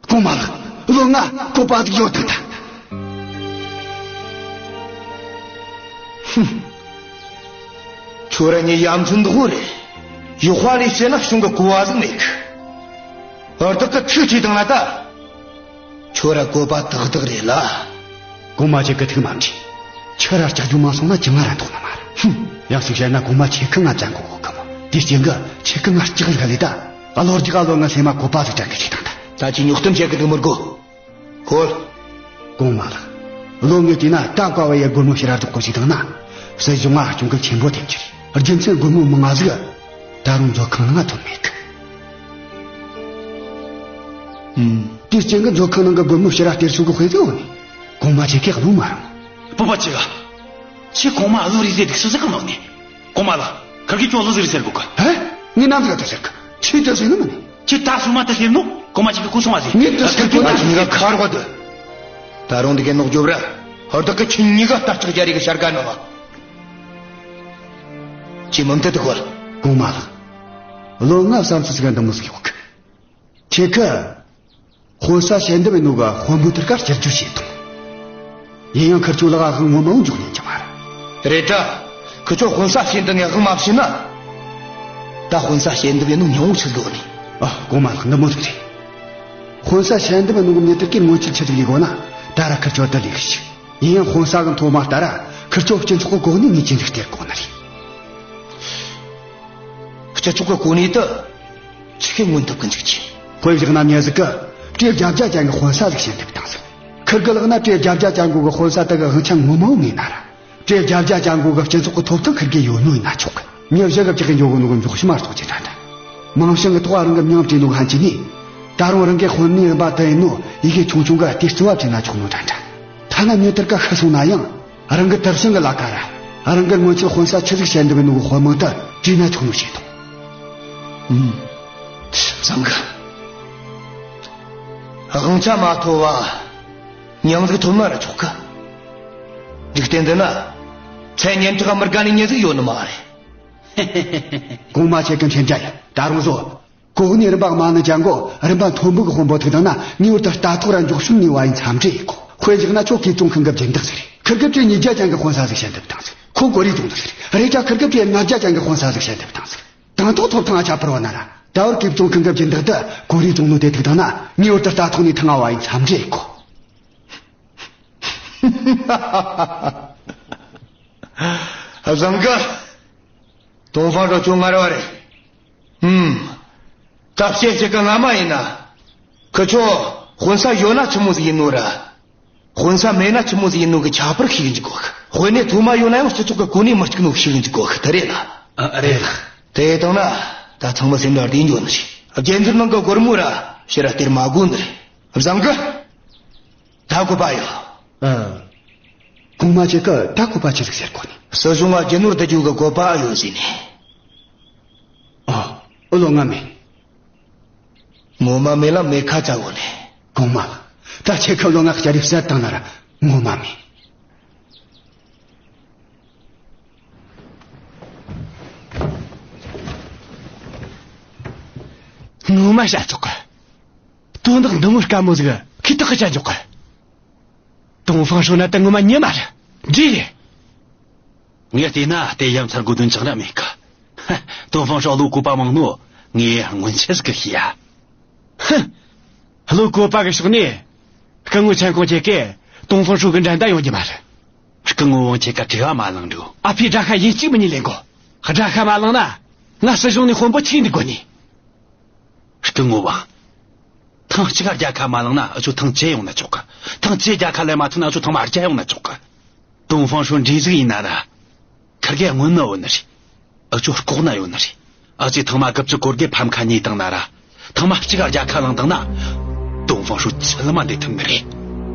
གོང་མ་ལགས། བློན་ང་བཀོད་པ་ཟིག་ཡོད་ཐལ་ད། ཧུམ། ཁྱོད་ར་ངའི་ཡ་མཚན་འདི་ཧོ་རེད། ཡོག་པ་ལས་བཤད་ན་གཞུང་གི་གོ་བ་ཟིག་མེད་གི། བདག་གི་ཐུགས་ཁྲོས་བཏང་ན་ད། ཁྱོད་ར་བཀོད་པ་ཏག་ཏག་རེད་ལ། གོང་མ་ཁྱེད་ཀྱི་ཐུགས་མ་འཁྲུལ། ཁྱེད་ར་ལྕགས་རྒྱུ་མ་སོང་ན་ཅི་ང་ར་འདོགས་ན་མ་རེད། ཧུམ། ཡང་ཟིག་བཤད་ན་གོང་མ་ཁྱེད་ཀྱིས་ང་བཙན་གོ་གོ་གི་མོ། དེའི་རྐྱེན་གྱིས་ཁྱེད་ཀྱིས་ང་ལྕགས་རིག་ལས་ད། ཨ་ལོ་རྒྱུག་ཨ་ལོ་ང་སེམས་མ་བཀོད་པ་ཟིག་དྲན་གི་ཞིག་དང་ད། ད་ཁྱེད་རྙོག་གཏམ་བཤད་གི་འདུག་མི་དགོས། ཁོལ། གོང་མ་ལགས། བློན་ངས་བལྟས་ན་ད་བཀའ་བ་ཡི་སྒོར་མོ་ཕྱིར་ར་རྫོགས་གོ་ཞིག་དང་ན། སྲིད་གཞུང་ང་གྱོང་གུད་ཆེན་པོ་ཐེབས་རྒྱུ་རེད། རྒྱུ་མཚན་སྒོར་མོ་མང་ང་ཟིག་ད་རུང་མཛོད་ཁང་ནང་ང་ཐོན་མེད་གི། ཨུམ། དེའི་རྐྱེན་གྱིས་མཛོད་ཁང་ནང་གི་སྒོར་མོ་ཕྱིར་ར་སྟེར་ཆོག་གི་དཔེ་ཟིག་ཡོད་ནི། གོང་མ་ཁྱེད་ཀྱིས་བློ་མ་རུང་། སྤོབས་པ་ཆེ་ག་ཁྱེད་གོང་མ་བློ་རིག་ཟེར་དུས་སུ་ཟིག་གང་ནོ་ནི། གོང་མ་ལགས། ཁ་གི་ཁྱོད་བློ་ཟིག་རེ་ཟེར་དགོས་ག་ཧེ། ངས་ནམ་ཟིག་ག་ད་ཟེར་ག་ཁྱེད་ད་ཟེར་ནི་མ་ནི། ཁྱེད་ད་སུ་མ་ད་ཟེར་ནོ། གོང་མ་ཁྱེད་ཀྱི་ཁུ་སོང་བ་ཟེར། ངས་ད་ཟེར་གོ་ན་ཁྱེད་ཀ་ཁར་བ་དུ། ད་རུང་འདི་གའི་ནོག་རྒྱོབ་ར། ཧོར་བདག་གི་ཁྱེད་གཉིས་ཀ་ལྟ་ལྕག་རྒྱ་རིག་གི་ཤར་ག་ནོ་བ། ཁྱེད་མུ་མཐུད་དུ་ཁོལ། གོང་མ་ལགས། བློན་ང་བསམ་ཚུལ་ཟིག་ག་འདི་མོ་ཟིག་ཡོད་གི། ཁྱེད་ཀ་དཔོན་ས་ཞལ་འདེབས་ནོ་ག་དཔོན་པོ་དེར་ཀ་བསྐྱར་བཅོས་བྱེད་དང་། ཡིན་ཡང་ཁིར་ཆོ་ལག་ག་དབང་ངོ་མ་འཇོག་ཉན་གྱི་མ་རེད། རེད་དྲ། ཁི་ཆོ་དཔོན་ས་ཞལ་འདེབས་ནས་དབང་མ་བྱིན་ན། ད་དཔོན་ས་ཞལ་འདེབས་ཡིན་ནོ་མྱོང་ཆི་ཟིག་ནི། ཨ། གོང་མ་ལགས། འདི་མོ་ཟིག་རེད། དཔོན་ས་ཞལ་འདེབས་ནོ་གི་མྱི་དེར་གི་སྔོན་ཆད་ཆི་ཟིག་ལས་གོ་ན། ད་ར་ཁིར་ཆོ་ད་ལས་གི་ཞིག་ཡིན་ཡང་དཔོན་ས་གི་མཐོ་དམའ་ལྟར་ར་ཁིར་ཆོ་སྤྱི་ཚོགས་གི་གོ་གནས་ངེས་ཅན་ཟིག་སྟེར་གོ་ནི་རེད། སྤྱི་ཚོགས་ཀྱི་གོ་གནས་དེ་ཆི་གི་མངོན་ཐུབ་ཀི་འཇུག་ཅི། དཔེ་བཞག་ན་མྱི་ཟིག་གིས་བྲེ་བརྒྱད་བརྒྱ་ཅན་གི་དཔོན་ས་ཟིག་ཞལ་འདེབས་བཏང་ཟིག་ཁིར་གི་ལག་ན་བྲེ་བརྒྱད་བརྒྱ་ཅན་གོ་གི་དཔོན་ས་དེ་གི་དབང་ཆ་ངོ་མ་བོ་ངེས་ན་ར། བྲེ་བརྒྱད་བརྒྱ་ཅན་གོ་གི་སྤྱི་ཚོགས་ཀྱི་ཐོབ་ཐང་ཁིར་གི་ཡོད་ནོ་ཡིན་ན་ཆོག་གི། མྱི་བཞི་གི་བཅུ་གི་འགྱོ་གོ་ནོ་གི་འཇོག་ཤི་མ་གཏོགས་ཅི་འདྲ་འདྲ། མིང་བྱང་གི་ཐོག་རང་གི་མྱིང་བྲིས་ནོ་གི་ཧན་ཅི་ནི། ད་རུང་རང་གི་དཔོན་གནས་རིམ་པ་དེ་ཡིན་ནོ་ཡི་གེ་ཆུང་ཆུང་གི་ལྟེ་རྩི་བ་བྲིས་ན་ཆོག་ནོ་འདྲ་འདྲ། ཐ་ན་མྱི་དེར་ཀ་ཤི་སོང་ན་ཡང་། རང་གི་དར་ཤིང་གི་ལ་ཀ་ར། རང་གི་སྔོན་ཆད་དཔོན་ས་ཆི་ཟིག་བཤད་འདུག་ནོ་གི་དཔོན་མིང་དེ་བྲིས་ན་ཆོག་ནོ་བྱེད་དོ། ཨུམ། བཟང་གི། དབང་ཆ་མ་ཐོབ་བ། མྱིང་ཟིག་ཐོབ་ན་ར་ཆོག་གི། འཇིག་རྟེན་འདི་ན། ཚེ་སྙན་གྲགས་མི་དགའ་ནི་མྱི་ཟིག་ཡོད་ནི་མ་རེད། གོང་མ་ཁྱེད་ཀྱི་མཁྱེན་རྒྱ་ཡིན། ད་རུང་བཟོ། གོ་གནས་རིམ་པ་དམའ་ནི་ཅན་གོ་རིམ་པ་མཐོན་པོ་གི་དཔོན་པོ་ཐུག་དང་ན་ངེས་པར་དུ་ལྟ་ཐོག་ར་འཇོག་ཤུགས་ནུས་པ་ཡིན་འཚམས་འདྲི་ཡེད་གོ། དཔེ་བཞག་ན་ཁྱོད་གུས་གཙང་ཁང་གི་སྦྱིན་བདག་ཟིག་རེད། ཁིར་གི་བྲེ་ཉིས་བརྒྱ་ཅན་གི་དཔོན་ས་ཟིག་ཞལ་འདེབས་བཏང་ཟིག་ཁོ་གོ་རི་རྫོང་ནོ་ཟིག་རེད། རེད་ཀྱང་ཁིར་གི་བྲེ་ལྔ་བརྒྱ་ཅན་གི་དཔོན་ས་ཟིག་ཞལ་འདེབས་བཏང་ཟིག་དང་ཐོག་ཐོབ་ཐང་ང་ཁྱད་པར་བ་ན་ར། ད་བར་གུས་གཙང་ཁང་གི་སྦྱིན་བདག་དེ་གོ་རི་རྫོང་ནོ་དེ་ཐུག་དང་ན་ངེས་པར་དུ་ལྟ་ཐོག་ནས་ཐང་ང་བ་ཡིན་འཚམས་འདྲི་ཡེད་གོ། བཟང་གི། ཏོང་ཧྥང་ཧྲོ་ཁྱོད་ངར་བ་རེད། ཧུམ། ད་བཤད་བཤད་གི་ང་མ་ཡིན་ན། ཁི་ཆོ་དཔོན་ས་ཡོད་ན་ཆི་མོ་ཟིག་ཡིན་ནོ་ར། དཔོན་ས་མེད་ན་ཆི་མོ་ཟིག་ཡིན་ནོ་གི་ཁྱད་པར་ཤེས་གི་འཇུག་གོ་གི། དཔོན་གནས་མཐོ་དམའ་ཡོད་ན་ཡང་སྤྱི་ཚོགས་གི་གོ་གནས་མི་གཅིག་ནོ་ཤེས་གི་འཇུག་གོ་གི། དེ་རེད་ལ། ཨ། རེད་ལགས། དེ་བཏང་ན་ད་ཚང་མ་སེམས་ལ་བདེ་འགྱོ་ནི་རེད། རྒྱན་ཟུར་ནང་གི་སྒོར་མོ་ར་ཕྱིར་ར་སྟེར་མ་དགོས་ནི་རེད། བཟང་གི། ད་བཀོད་པ་ཡོད། ཨ། གོང་མ་ཁྱེད་ཀྱིས་ད་བཀོད་པ་ཆི་ཟིག་ཟེར་གོ་ནི། སྲིད་གཞུང་ང་རྒྱུ་ནོར་བསྡུ་རྒྱུ་གི་བཀོད་པ་ཡོད་ཟེར་ནི། ཨ། ཨོ་ལོ། ང་མེད། ངོ་མ་མེད་ལ་མེད་ཁ་ཚ་གོ་ནི། གོང་མ་ལགས། ད་ཁྱེད་ཁ་ལོ་ང་གཅར་རེ་བསད་བཏང་ན་ར་ངོ་མ་མིན། ངོ་མ་བྱ་ཆོག་གི། དོན་དག་འདི་མོ་དཀའ་མོ་ཟིག་ཁི་ཐག་གི་བྱ་འཇོག་གི། ཏུང་ཧྥང་ཧྲོ་ན་ད་ངོ་མ་ཉེ་མ་རེད། འདྲེ་རེད། ངས་བལྟས་ན་དེ་ཡ་མཚར་དགོས་དོན་ཅང་ར་མེད་གི། ཧ། ཏུང་ཧྥང་ཧྲོ་བློ་བཀོད་པ་མང་ནོ་ངས་སྔོན་ཆད་ཟིག་གི་ཤེས་ཡ། ཧ། བློ་བཀོད་པ་གི་ཕྱོགས་ནས་སྐུ་ངོ་ཆན་ཀོང་ཁྱེད་ཀས་ཏུང་ཧྥང་ཧྲོ་གི་འགྲན་ཟླ་ཡོང་རྒྱུ་མ་རེད། སྐུ་ངོ་ཝང་ཁྱེད་ཀ་དྲི་བ་མ་གླེང་འགྲོ། ཨ་ཕའི་དགྲ་ཤ་ཡིན་གཅིག་མིན་གཉིས་ལེན་དགོ། དགྲ་ཤ་མ་བླངས་ན་ང་སྲིད་གཞུང་ནས་དཔོན་པོ་ཆིག་འདུག་དགོ་ནི། སྐུ་ངོ་ཝང་། ཐེངས་གཅིག་རྒྱལ་ཁ་མ་བླངས་ན་འུ་ཆོ་ཐེངས་བཅུ་ཡོང་ན་ཆོག་གི། ཐེངས་བཅུ་རྒྱལ་ཁ་ལེན་མ་ཐུབ་ན་འུ་ཆོ་ཐེངས་མ་བརྒྱ་ཡོང་ན་ཆོག་གི། ཏུང་ཧྥང་ཧྲོ་འདྲེ་ཟིག་ཡིན་ན་ར། ཁིར་གེ་སྔོན་ན་ཡོད་ནི་རེད། འུ་ཆོ་ལྐོག་ན་ཡོད་ནི་རེད། ཨ་ཅེ་ཐེངས་མ་གི་བཅུ་གོ་དགེ་ཕམ་ཁ་ཉོས་བཏང་ན་ར། ཐེངས་མ་གཅིག་རྒྱལ་ཁ་བླངས་བཏང་ན། ཏུང་ཧྥང་ཧྲོ་ཚུར་ལ་མ་འདེད་ཐུབ་ནི་རེད།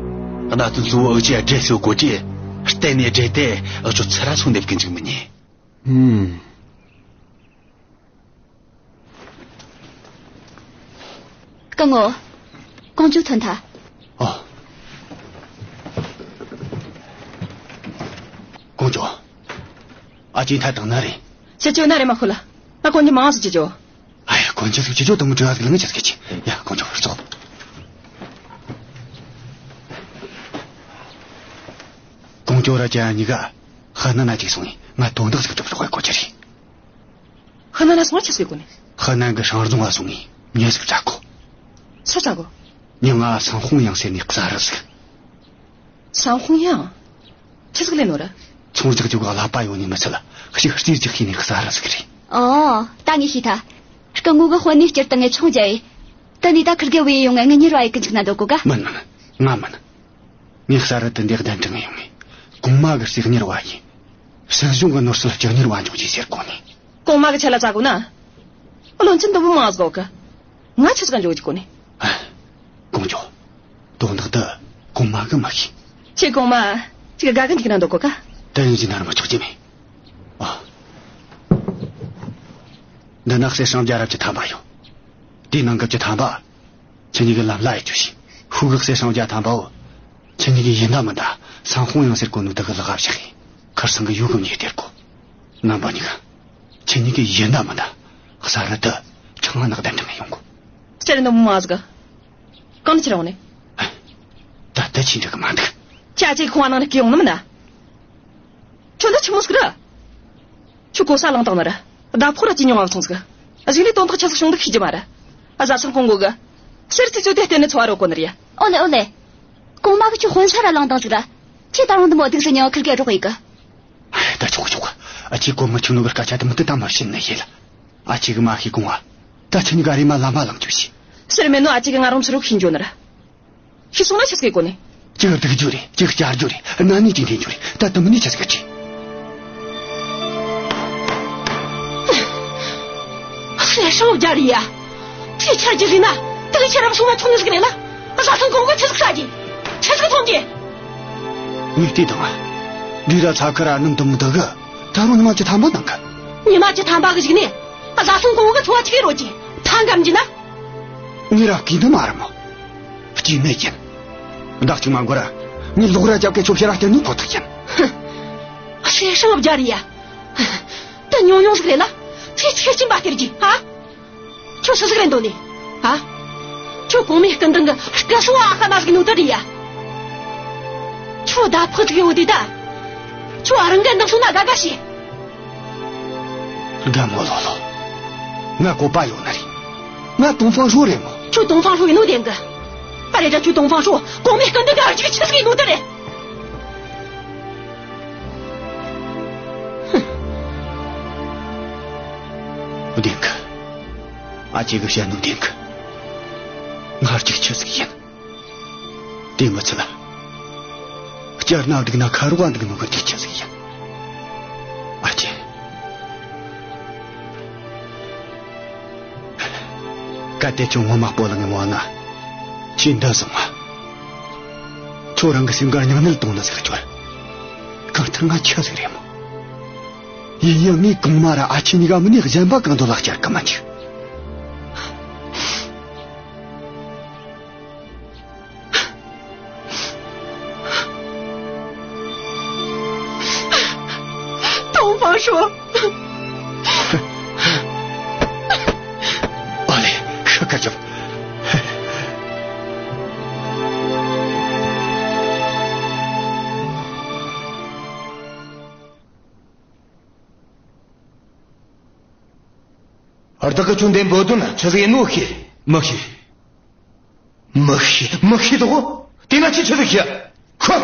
གནའ་དུས་གཙོ་བོ་འུ་ཆོས་འདྲེ་གསོད་དགོས་རྒྱུ། གཏན་ནས་འདྲེ་དེ་འུ་ཆོ་ཚུར་ར་སོང་འདེབས་གི་འཇུག་མི་ཉན། ཧུམ། སྐུ་ངོ། ཀོང་ཇོ་ཐོན་ཐལ། ཨོ། ཀོང་ཇོ། ཨ་ཅེ་ཐ་དང་ན་རེ། ཅི་ཅོ་ན་རེ་མ་ཁོ་ལ། ཨ་ཀོང་ཇོ་མང་སུ་ཅི་ཅོ། ཨ་ཡ་ཀོང་ཇོ་སུ་ཅི་ཅོ་དུ་མུ་ཅོ་ཡ་ལང་ཅི་སྐད་ཅི། ཡ་ཀོང་ཇོ་ཧར་ཙོ། ཀོང་ཇོ་ར་ཅ་གཉིས་ཀ་ཧ་ན་ན་ཅིག་སོང་ངས་ང་དོན་དག་ཟིག་ཐུབ་རོགས་གོ་ཅི་རེད། ཧི་ནན་ན་སོང་ཆི་ཟིག་གོ་ནི། ཧི་ནན་གི་ཧྲང་རྫོང་ང་སོང་ངས་མྱི་ཟིག་བཙལ་གོ། སུ་བཙལ་གོ། མྱི་ང་སང་ཧུང་ཡང་ཟེར་ནི་གསར་རུ་ཟིག། སང་ཧུང་ཡང་། ཆི་ཟིག་ལས་ནོ་ར། ཚོང་རྒྱག་རྒྱུ་གི་ཀླད་པ་ཡོད་ནི་མི་ཚད་ལ་ཞིག་རྩིས་རྒྱག་ཤེས་ནི་གསར་རུ་ཟིག་རེད། ཨོ། ད་ངས་ཤེས་ཐལ། སྐུ་ངོ་གི་དཔོན་ནི་སྤྱིར་བཏང་ངས་ཆུང་རྒྱ་ཡི། ད་ནི་ད་ཁིར་གེ་བུ་ཡི་ཡོང་ངས་ངི་གཉེར་བ་ཡི་ཀུན་ཅིག་ན་འདོད་གོ་ག། མིན་མིན། ང་མིན། ངས་གསར་རུ་དེ་འདི་གདན་དྲངས་ཡོང་ངས། གོང་མ་གི་སྲིད་གཉེར་བ་ཡིན། སྲིད་གཞུང་གི་ནོར་སྲིད་ལྕགས་གཉེར་བ་འཇོག་རྒྱུ་ཟེར་གོ་ནི། གོང་མ་གི་ཆེད་ལ་བཙལ་གོ་ན། བློན་ཆེན་འདི་མོ་མང་ཟིག་གི། ང་ཆི་ཟིག་འཇོག་རྒྱུ་གོ་ནི། ཨ། ཀོང་ཇོ། དོན་དག་འདི་གོང་མ་གི་མི་ཤེས། ཁྱེད་གོང་མ་ཅིག་དགའ་གི་འཇུག་ན་འདོད་གོ་ག། དེ་ཡིན་ཟིན་ན་ར་མ་ཆོག་རྒྱུ་མེད། ཨ། འདི་ན་གསེར་སྲང་བརྒྱ་རབ་ཀྱི་ཐམ་པ་ཡོད། དེའི་ནང་གི་བཅུ་ཐམ་པ། ཁྱེད་གཉིས་ཀྱི་ལམ་ལ་ཡི་རྒྱུ་ཞིག། ཤུགས་གི་གསེར་སྲང་བརྒྱ་ཐམ་པའོ། ཁྱེད་གཉིས་ཀྱི་ཡིན་ད་མིན་ད་སང་ཧུང་ཡང་ཟེར་གོ་ནོ་དེ་གི་ལག་བཞག་གི། ཁར་སང་གི་ཡོད་གི་མྱི་སྟེར་གོ། རྣམ་པ་གཉིས་ཀ། ཁྱེད་གཉིས་ཀྱི་ཡིན་ད་མིན་ད་གསར་རུ་དུ་ཁྲང་ང་ནག་གདན་དྲངས་ཡོང་གོ། ཟེར་ནོ་མ་ཟིག། གང་ནས་ཁྱེར་ཡོང་ནི། ད་ལྟ་ཁྱེད་འདྲི་གི་མ་འདུག། ཁྱེད་ཁྱེད་ཁོང་ང་ནང་ནས་ཁྱེར་ཡོང་ནི་མིན་ན། ཁྱོད་འདི་ཆི་མོ་ཟིག་རེད། ཁྱོད་གོ་ས་བླངས་བཏང་ནི་རེད། ཟླ་ཕོགས་ར་ཅི་མྱོང་བ་སོང་ཟིག། གཞུག་ནས་དོན་དག་ཆི་ཟིག་བྱུང་འདུག་ཤེས་རྒྱུ་མ་རེད། བཟའ་ཚང་གོང་གོ་གི། གསེར་ཚིག་ཚོད་དེ་བརྟེན་ནས་འཚོ་བ་རོལ་གོ་ནི་རེད། ཨོ་ལེ་ཨོ་ལེ། གོང་མ་གི་ཁྱོད་དཔོན་ས་ར་བླངས་བཏང་ཟིག་ར། ཁྱེད་ད་རུང་འདི་མོ་སྡུག་ཟིག་མྱོང་ཁིར་གེ་རོགས་ཡི་གི། ད་ཆོག་གི་ཆོག་གི། ཨ་ཅེ་གོ་མི་ཆུང་ནོ་གི་སྐད་ཆ་དེ་མི་དེ་ད་མ་བཤད་ནི་ཡེ་ལ། ཨ་ཅེ་གི་མ་ཤེས་གོང་བ། ད་ཁྱེད་གཉིས་ཀ་རེ་མ་ལ་མ་ལངས་རྒྱུ་བྱོས། ཟེར་མེད་ནོ། ཨ་ཅེ་གི་ང་རང་ཚུར་རོགས་ཤེས་འཇོན་ནི་ར། ཤི་སོང་ན་ཆི་ཟིག་གོ་ནི། ཅིག་སྡིག་རྒྱུ་རེད། ཅིག་བསྐྱར་རྒྱུ་རེད། གནའ་ནས་ཅིག་འཐེན་རྒྱུ་རེད། ད་དུ་མི་ནི་ཆི་ཟིག་གི་ཅི། ཧེ་ཧྲང་རྒྱ་རི་ཡ། ཁྱེད་ཆར་གྱི་རི་ན་དུག་ཆར་རབ་སོང་ན་ཆུང་ནི་ཟིག་རེད་ལ། བཟའ་ཚང་གོང་གི་ཆི་ཟིག་ཟ་གི། ཆི་ཟིག་འཐུང་གི། ངས་བལྟས་དང་། འདི་ར་ཚ་ཁ་ར་ནམ་དུ་མི་འདུག་གི། ད་རུང་ཉི་མ་བཅུ་ཐམ་པ་གནང་གི། ཉི་མ་བཅུ་ཐམ་པ་གི་གཞུག་ནས་བཟའ་ཚང་གོང་གི་འཚོ་བ་ཆི་གི་རོལ་གི། ཐང་གམ་གྱི་ན། ངས་ར་གིས་འདི་མ་རེད་མོ། སྐྱེས་ནད་ཡིན། བདག་ཅིག་མ་འགོར་ར། ངས་ལོག་ར་རྒྱབ་ཀྱི་ཆོ་ཕྱིར་ར་སྟེར་ནོ་ཁོ་ཐག་ཡིན། ཧུ། ཧྲེ་ཧྲང་རྒྱ་རི་ཡ། ད་ཉུང་ཉུང་ཟིག་རེད་ལ། ཚེ་ཚེ་ཕྱིན་པ་སྟེར་གྱི་ཧ། ཁྱོད་སུ་ཟིག་རེད་འདོད་ནི། ཧ། ཁྱོད་གོང་མའི་སྐུ་མདུན་གྱི་སྐུ་སྲུང་ཨ་ཁ་མ་ཟིག་ནོ་ད་རེད་ཡ། ཁྱོད་ད་ཕོ་ཟིག་ཡོད་དེ་ད། ཁྱོད་རང་གི་འདང་སོང་ན་དགའ་དགའ་བྱོས། དགའ་མོ་ལོ་ལོ། ང་བཀོད་པ་ཡོད་ནི་རེད། ང་ཏོང་ཧྥང་ཧྲོ་རེད་མོ། ཁྱོད་ཏོང་ཧྥང་ཧྲོ་ཡིན་ནོ་བདེན་གི། ཨ་རེ་ད་ཁྱོད་ཏོང་ཧྥང་ཧྲོ་གོང་མའི་སྐུ་མདུན་གྱི་ཨ་ཅིག་ཆི་ཟིག་ཡིན་ནོ་ད་རེད། བདེན་གི། ཨ་ཅེ་གི་བཤད་ནོ་བདེན་གི། ང་ཨ་ཅིག་ཆི་ཟིག་ཡིན། དེ་མི་ཚད་ལ། བསྐྱར་ན་འདུག་ན་ཁ་རོག་འདུག་ནོ་གི་དེ་ཆི་ཟིག་ཡིན། ཨ་ཅེ། གལ་ཏེ་ཁྱོད་ངོ་མ་སྤོ་ལངས་མོ་ན། ཁྱེད་འདི་བཟང་བ། ཁྱོད་རང་གི་སེམས་ཁར་སྙིང་ནད་གཏོང་ན་ཟིག་སྐྱོར། གང་ལྟར་ང་ཆི་ཟིག་རེད་མོ། ཡིན་ཡང་ངས་གོང་མ་ར་ཨ་ཆེ་གཉིས་ཀ་མིན་ནས་གཞན་པ་གང་དུ་ལ་བསྐྱར་གི་མ་འཇུག། 方叔。ཨ་ལེ། ཤི་ཁ་རྒྱབ། ཨར་ཏག་གི་ཆུ་འདེམས་བོ་དོན་ཆི་ཟིག་ཡིན་ནོ་ཤེས། མི་ཤེས། མི་ཤེས། མི་ཤེས་དོ། དེ་ན་ཁྱོས་ཆི་ཟིག་ཤེས། ཁུ།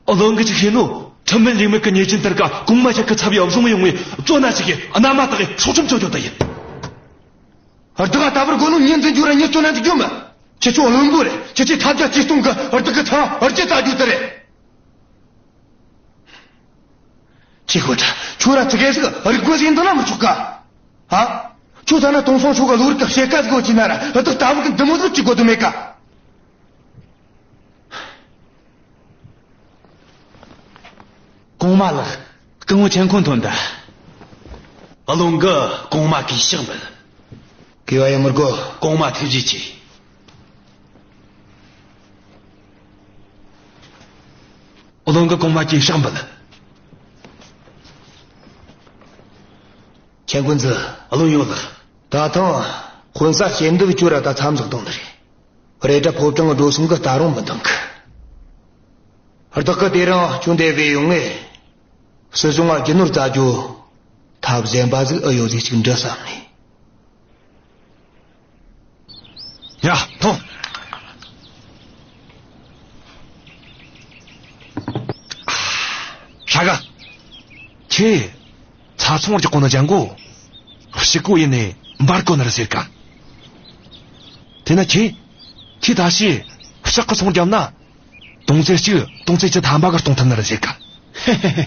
ཨ་ལོན་གིས་ཆི་ཤེས་ནོ། ཁྲིམས་མེད་ལུགས་མེད་གི་ཉེས་ཅན་དེར་ག་གོང་མ་ཁྱེད་གི་ཚབ་ཡབ་བཟུང་ཡོང་ངས་བཙོན་ན་ཞུགས་གི་མནའ་མ་བཏགས་གི་སྲོག་ཁྲིམས་གཅོད་རྒྱུ་དེ་ཡིན། ཨར་ཏག་ག་ད་བར་གོ་ནོ་ཉིན་འཛིན་རྒྱུ་ར་ཉིན་བཙོན་ན་འཇུག་རྒྱུ་མིན། ཁྱེད་ཆོ་བློན་པོ་རེད། ཁྱེད་ཆོས་ཐབས་བརྒྱ་ཇུས་སྟོང་གིས་ཨར་ཏག་གི་ཚབ་བར་ཆད་བཙལ་རྒྱུ་དེ་རེད། ཅི་གོ་ད། ཁྱོད་ར་ཙི་གེ་ཟིག་རིག་པ་ཟིག་འདི་ན་མི་ཆོག་ག། ཨ། ཁྱོད་ད་ན་ཏོང་ཧྥང་ཧྲོས་ག་བློ་རིག་ག་ཕྱེད་ཀ་ཟིག་གོ་ཅི་ན་ར་ཨ་ཏག་ད་བུ་གི་འདི་མོ་ཟིག་ཅི་གོ་དུ་མེད་ག། གོང་མ་ལགས། སྐུ་ངོ་ཆན་ཁོང་ཐོན་ད། ཨ་ལོན་གིས་གོང་མ་གུས་ཕྱག་འབུལ། གུས་པ་ཡེ་མི་དགོས། གོང་མ་ཐུགས་རྗེ་ཆེ། ཨ་ལོན་གིས་གོང་མ་གུས་ཕྱག་འབུལ། ཆན་ཀུན་ཙི། ཨ་ལོན་ཡོད་ལགས། ད་ཐེངས་དཔོན་ས་ཞེ་འདི་བི་ཁྱོད་ར་ད་མཚམས་འཇོག་བཏང་ནི་རེད། རེད་ད་ཕོ་བྲང་གི་འགྲོ་སོང་གིས་ད་རུང་མི་འདང་གི། བདག་གིས་དེ་རིང་ཁྱོད་འདི་བོས་ཡོང་ངས། སྲིད་གཞུང་ང་རྒྱུ་ནོར་བཙལ་རྒྱུ་ཐབས་གཞན་པ་ཟིག་ཨེ་ཡོད་ཟིག་ཅིག་འདྲི་བསམ་ནས། ཡ། ཐོངས། ཧྲ་གི། ཁྱེད། ཚ་ཚོང་རྒྱག་གོ་ནི་ཅང་གོ། ཕྱུག་པོ་ཡིན་ནས་འབར་གོ་ནི་རེད་ཟེར་ག། དེ་ན་ཁྱེད། ཁྱེད་ད་ཕྱིས་ཕྱག་གི་ཚོང་བརྒྱབ་ན། དོང་ཙེ་གཅིག་དོང་ཙེ་བཅུ་ཐམ་པ་གི་གཏོང་ཐུབ་ནི་རེད་ཟེར་ག། ཧེ་ཧེ་ཧེ།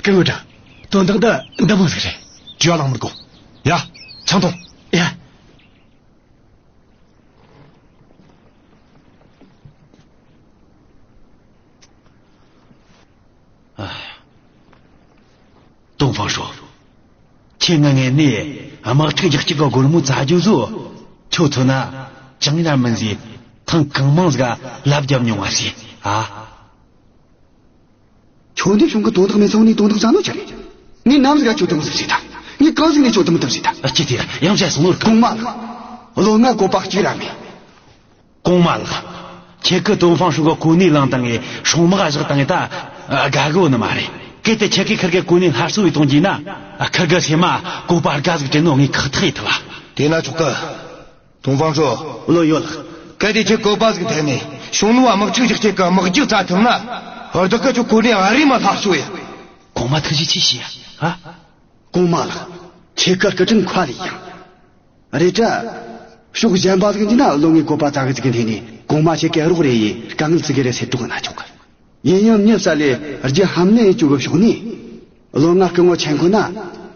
སྐུ་ངོ་དྲང་། དོན་དག་འདི་འདི་མོ་ཟིག་རེད། བྲེལ་བ་ལངས་མི་དགོས། ཡ། ཆང་འཐུང་། ཡ། ཨ། ཏོང་ཧྥང་ཧྲོས། ཁྱེད་ངའི་ངོས་ནས་དམག་འཁྲུག་རྒྱག་རྒྱུ་གི་སྒོར་མོ་བཙལ་རྒྱུ་ཟོ། ཁྱོད་ཚོ་ན་ཅང་ཡིན་ན་མིན་ཟིག་ཐེངས་གང་མང་ཟིག་ལབ་རྒྱབ་མྱོང་བ་ཟིག། ཨ། ཁྱོད་འདི་གཞུང་གི་དོན་དག་མེད་ཚང་ནས་དོན་དག་བཟང་ནོ་ཆི་རེད། ངས་ནམ་ཟིག་ག་ཁྱོད་དུ་མི་ཟིག་ཟེར་ད། ངས་གང་ཟིག་ནས་ཁྱོད་དུ་མི་དུ་ཟེར་ད། ཨ། ཅི་དེ་ཡང་བཤད་སོང་ནོ། གོང་མ་ལགས། བློན་ང་བཀོད་པ་གཅིག་ར་མེད། གོང་མ་ལགས། ཁྱེད་ཀྱིས་ཏོང་ཧྥང་ཧྲོས་གི་གོ་གནས་བླངས་བཏང་ངས་སྲུང་དམག་བཞག་བཏང་ངས་ད། ཨ། དགའ་གི་ཡོད་ནི་མ་རེད། གལ་ཏེ་ཁྱེད་ཀྱིས་ཁིར་གེ་གོ་གནས་སླར་གསོ་ཡེ་གཏོང་རྒྱུ་ན། ཨ། ཁིར་གེ་སེམས་མ་བཀོད་པ་དགའ་ཟིག་དྲན་ནོ་ངས་ཁག་ཐེག་ཡེ་ཐུབ་བ། དེ་ན་ཆོག་གི། ཏོང་ཧྥང་ཧྲོས། བློན་ཡོད་ལགས། གལ་ཏེ་ཁྱེད་བཀོད་པ་ཟིག་འཐེན་ནས་ཞུང་ནུ་བ་དམག་འཁྲུག་རྒྱག་ཆེད་ཀྱི་དམག་རྒྱུག་བཙལ་ཐུབ་ན། བདག་གིས་ཁྱོད་གོ་གནས་ཨ་རི་མ་སླར་གསོ་ཡེ། གོང་མ་ཐུགས་རྗེ་ཆེ་ཞུ་ཡ། ཨ། གོང་མ་ལགས། ཁྱེད་ཀྱི་སྐུ་དྲིན་མཁའ་ལས་ཡངས། རེད་དྲ། ཕྱོགས་གཞན་པ་ཟིག་འདི་ན་བློན་ངའི་བཀོད་པ་ཙག་གི་ཙིག་གི་འཐེན་ནས་གོང་མ་ཁྱེད་ཀྱི་རོགས་རེ་ཡེ་དཀའ་ངལ་ཙིག་གི་རེ་སེལ་ཐུབ་གི་ན་ཆོག་གི། ཡིན་ཡང་མྱི་བསད་ལས་རྒྱུ་ཧམ་ནད་ཡེ་བཅུག་གི་ཕྱོགས་ནས། བློན་ང་སྐུ་ངོ་ཆན་ཁོ་ན་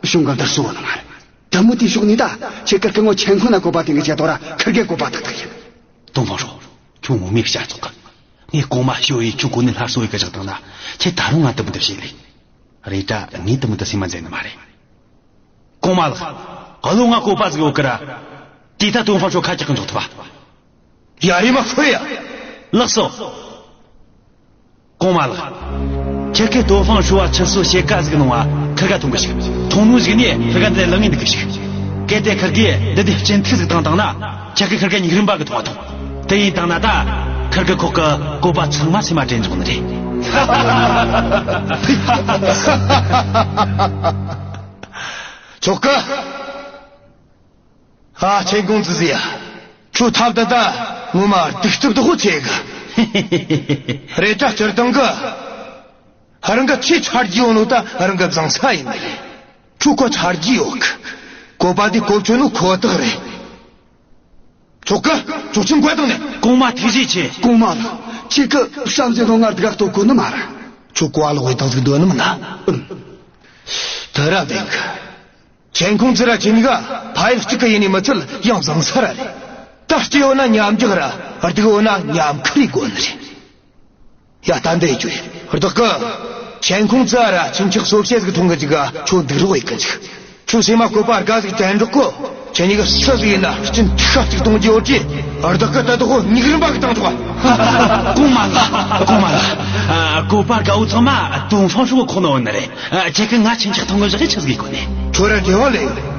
གཞུང་གི་བདུད་སོ་བ་ནི་མ་རེད། དེ་མོ་དེའི་ཕྱོགས་ནས་ད་ཁྱེད་ཀྱིས་སྐུ་ངོ་ཆན་ཁོ་ན་བཀོད་པ་དེ་གི་ཆེད་དོ་ར་ཁིར་གེ་བཀོད་པ་ཐག་ཐག་ཡིན། ཏོང་ཧྥང་ཧྲོས། ཁྱོད་ངོ་མས་བཤད་ཆོག་གི། ངས་གོང་མ་ཞུ་ཡེ་ཁྱོད་གོ་གནས་སླར་གསོ་ཡེ་གི་བཞག་བཏང་ན། ཁྱེད་ད་རུང་ང་དུ་མི་དུ་བྱེད་ལེ། རེད་དྲ་ངས་དུ་མི་དུ་སེམས་མ་འཛིན་ནི་མ་རེད། གོང་མ་ལགས། བློན་ང་བཀོད་པ་ཟིག་ཡོད་གི་ར། དེ་ད་ཏོང་ཧྥང་ཧྲོས་ཁ་གྲག་གི་འཇོག་ཐུབ་བ། ཡ་རེ་མ་ཁོ་ཡ། ལགས་སོ། གོང་མ་ལགས། ཁྱེད་ཀྱིས་ཏོང་ཧྥང་ཧྲོས་བ་ཆུད་ཟོས་ཕྱེད་ཀ་ཟིག་གནང་བ་ཁིར་ག་ཐོང་གི་ཞིག། ཐོང་ནོ་ཞིག་ནས་ཁིར་ག་འདི་ལ་ལངས་ངེ་འདུག་གི་ཞིག། གལ་ཏེ་ཁིར་གིས་འདི་དེ་སྤྱི་འཐུས་ཟིག་བཏང་བཏང་ན། ཁྱེད་ཀྱིས་ཁིར་ག་ཉིག་རིམ་པ་གི་ཐོང་བ་ཐོང་། དེ་ཡིན་བཏང་ན་ད། ཁིར་གི་ཁོག་གི་བཀོད་པ་ཚང་མ་སེམས་མ་དྲན་འཇོག་ནི་རེད། ཆོག་གི། ཨ། ཆེན་ཀུང་ཙི་ཟེར་ཡ། ཁྱོད་ཐབས་ད་ད་ངོ་མ་སྡིག་སྒྲིབ་དག་ཆེ་གི། རེད་དྲ་སྤྱིར་བཏང་གི། རང་གི་ཆེས་ཆ་རྒྱུས་ཡོད་ནོ་ད་རང་གི་བཟང་ས་ཡིན་ནི་རེད། ཁྱོད་ཁོ་ཆ་རྒྱུས་ཡོད་གི། བཀོད་པ་འདི་གོ་ཆོད་ནོ་ཁོ་ཐག་རེད། ཆོག་གི། ཆོག་ཆེན་བཀའ་དང་ནི། གོང་མ་ཐུགས་རྗེ་ཆེ། གོང་མ་ལགས། ཁྱེད་ཀྱི་བསམ་གཟས་ནོ་ང་སྡུག་ག་གཏོགས་གོ་ནི་མ་རེད། ཁྱོད་བཀའ་ལོག་ཡེ་བཏང་ཟིག་འདོད་ནི་མིན་ན། ཨུམ། དེ་ར་བདེན་གི། ཆེན་ཀུང་ཙི་ར་ཁྱེད་གཉིས་ཀ་ཕ་ཡུལ་གཅིག་གི་ཡིན་ནི་མི་ཚད་ཡང་བཟང་ས་ར་རེད། ད་སྐྱིད་ཡོད་ན་མཉམ་རྒྱག་ར་སྡུག་ཡོད་ན་མཉམ་ཁུར་ཡེ་དགོས་ནི་རེད། ཡ། ད་འདི་ཡེ་རྒྱུ་ཡིན། བདག་གིས་ཆེན་ཀུང་ཙི་ར་ཁྱིམ་ཆག་གསོ་བྱེད་ཟིག་ཐོང་གི་འཇུག་ག་ཁྱོད་འདུག་རོགས་ཡེ་གི་འཇུག། ཁྱོད་སེམས་མ་བཀོད་པ་དགའ་ཟིག་དྲན་རོགས་གོ། ཁྱེད་གཉིས་ཀ་སུ་ཟིག་ཡིན་ན་སྤྱི་འཐུས་ཁ་གཅིག་གཏོང་རྒྱུ་ཡོད་ཀྱི། བདག་གི་ད་དུ་ཉིག་རིམ་པ་གི་བཏང་ཐོག་གོང་མ་ལགས། གོང་མ་ལགས། ཨ། བཀོད་པ་དགའ་བོ་ཚང་མ་ཏུང་ཧྥང་ཧྲོས་གོ་ནོ་ཡིན་ནི་རེད། ཨ། ཁྱེད་ཀྱིས་ང་ཆུན་ཆག་ཐོང་གི་བཞག་གི་ཆི་ཟིག་གོ་ནི། ཁྱོད་ར་འབྲེལ་བ་ལས།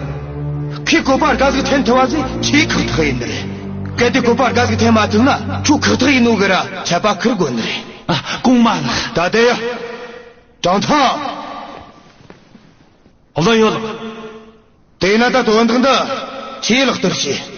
ཁོས་བཀོད་པ་དགའ་ཟིག་འཐེན་ཐུབ་བ་ཟིག་ཁྱོས་ཁག་ཐེག་ཡིན་ནི་རེད། གལ་ཏེ་བཀོད་པ་དགའ་ཟིག་འཐེན་མ་ཐུབ་ན་ཁྱོད་ཁག་ཐེག་ཡིན་ནོ་གི་ར་ཆད་པ་ཁུར་དགོས་ནི་རེད། ཨ། གོང་མ་ལགས། ད་ལྟ་ཡ། ཀྲང་ཐང་། ལོ་ཡོད་ལགས། དེས་ན་ད་དོན་དག་འདི་ཁྱོས་ལག་བསྟར་བྱོས།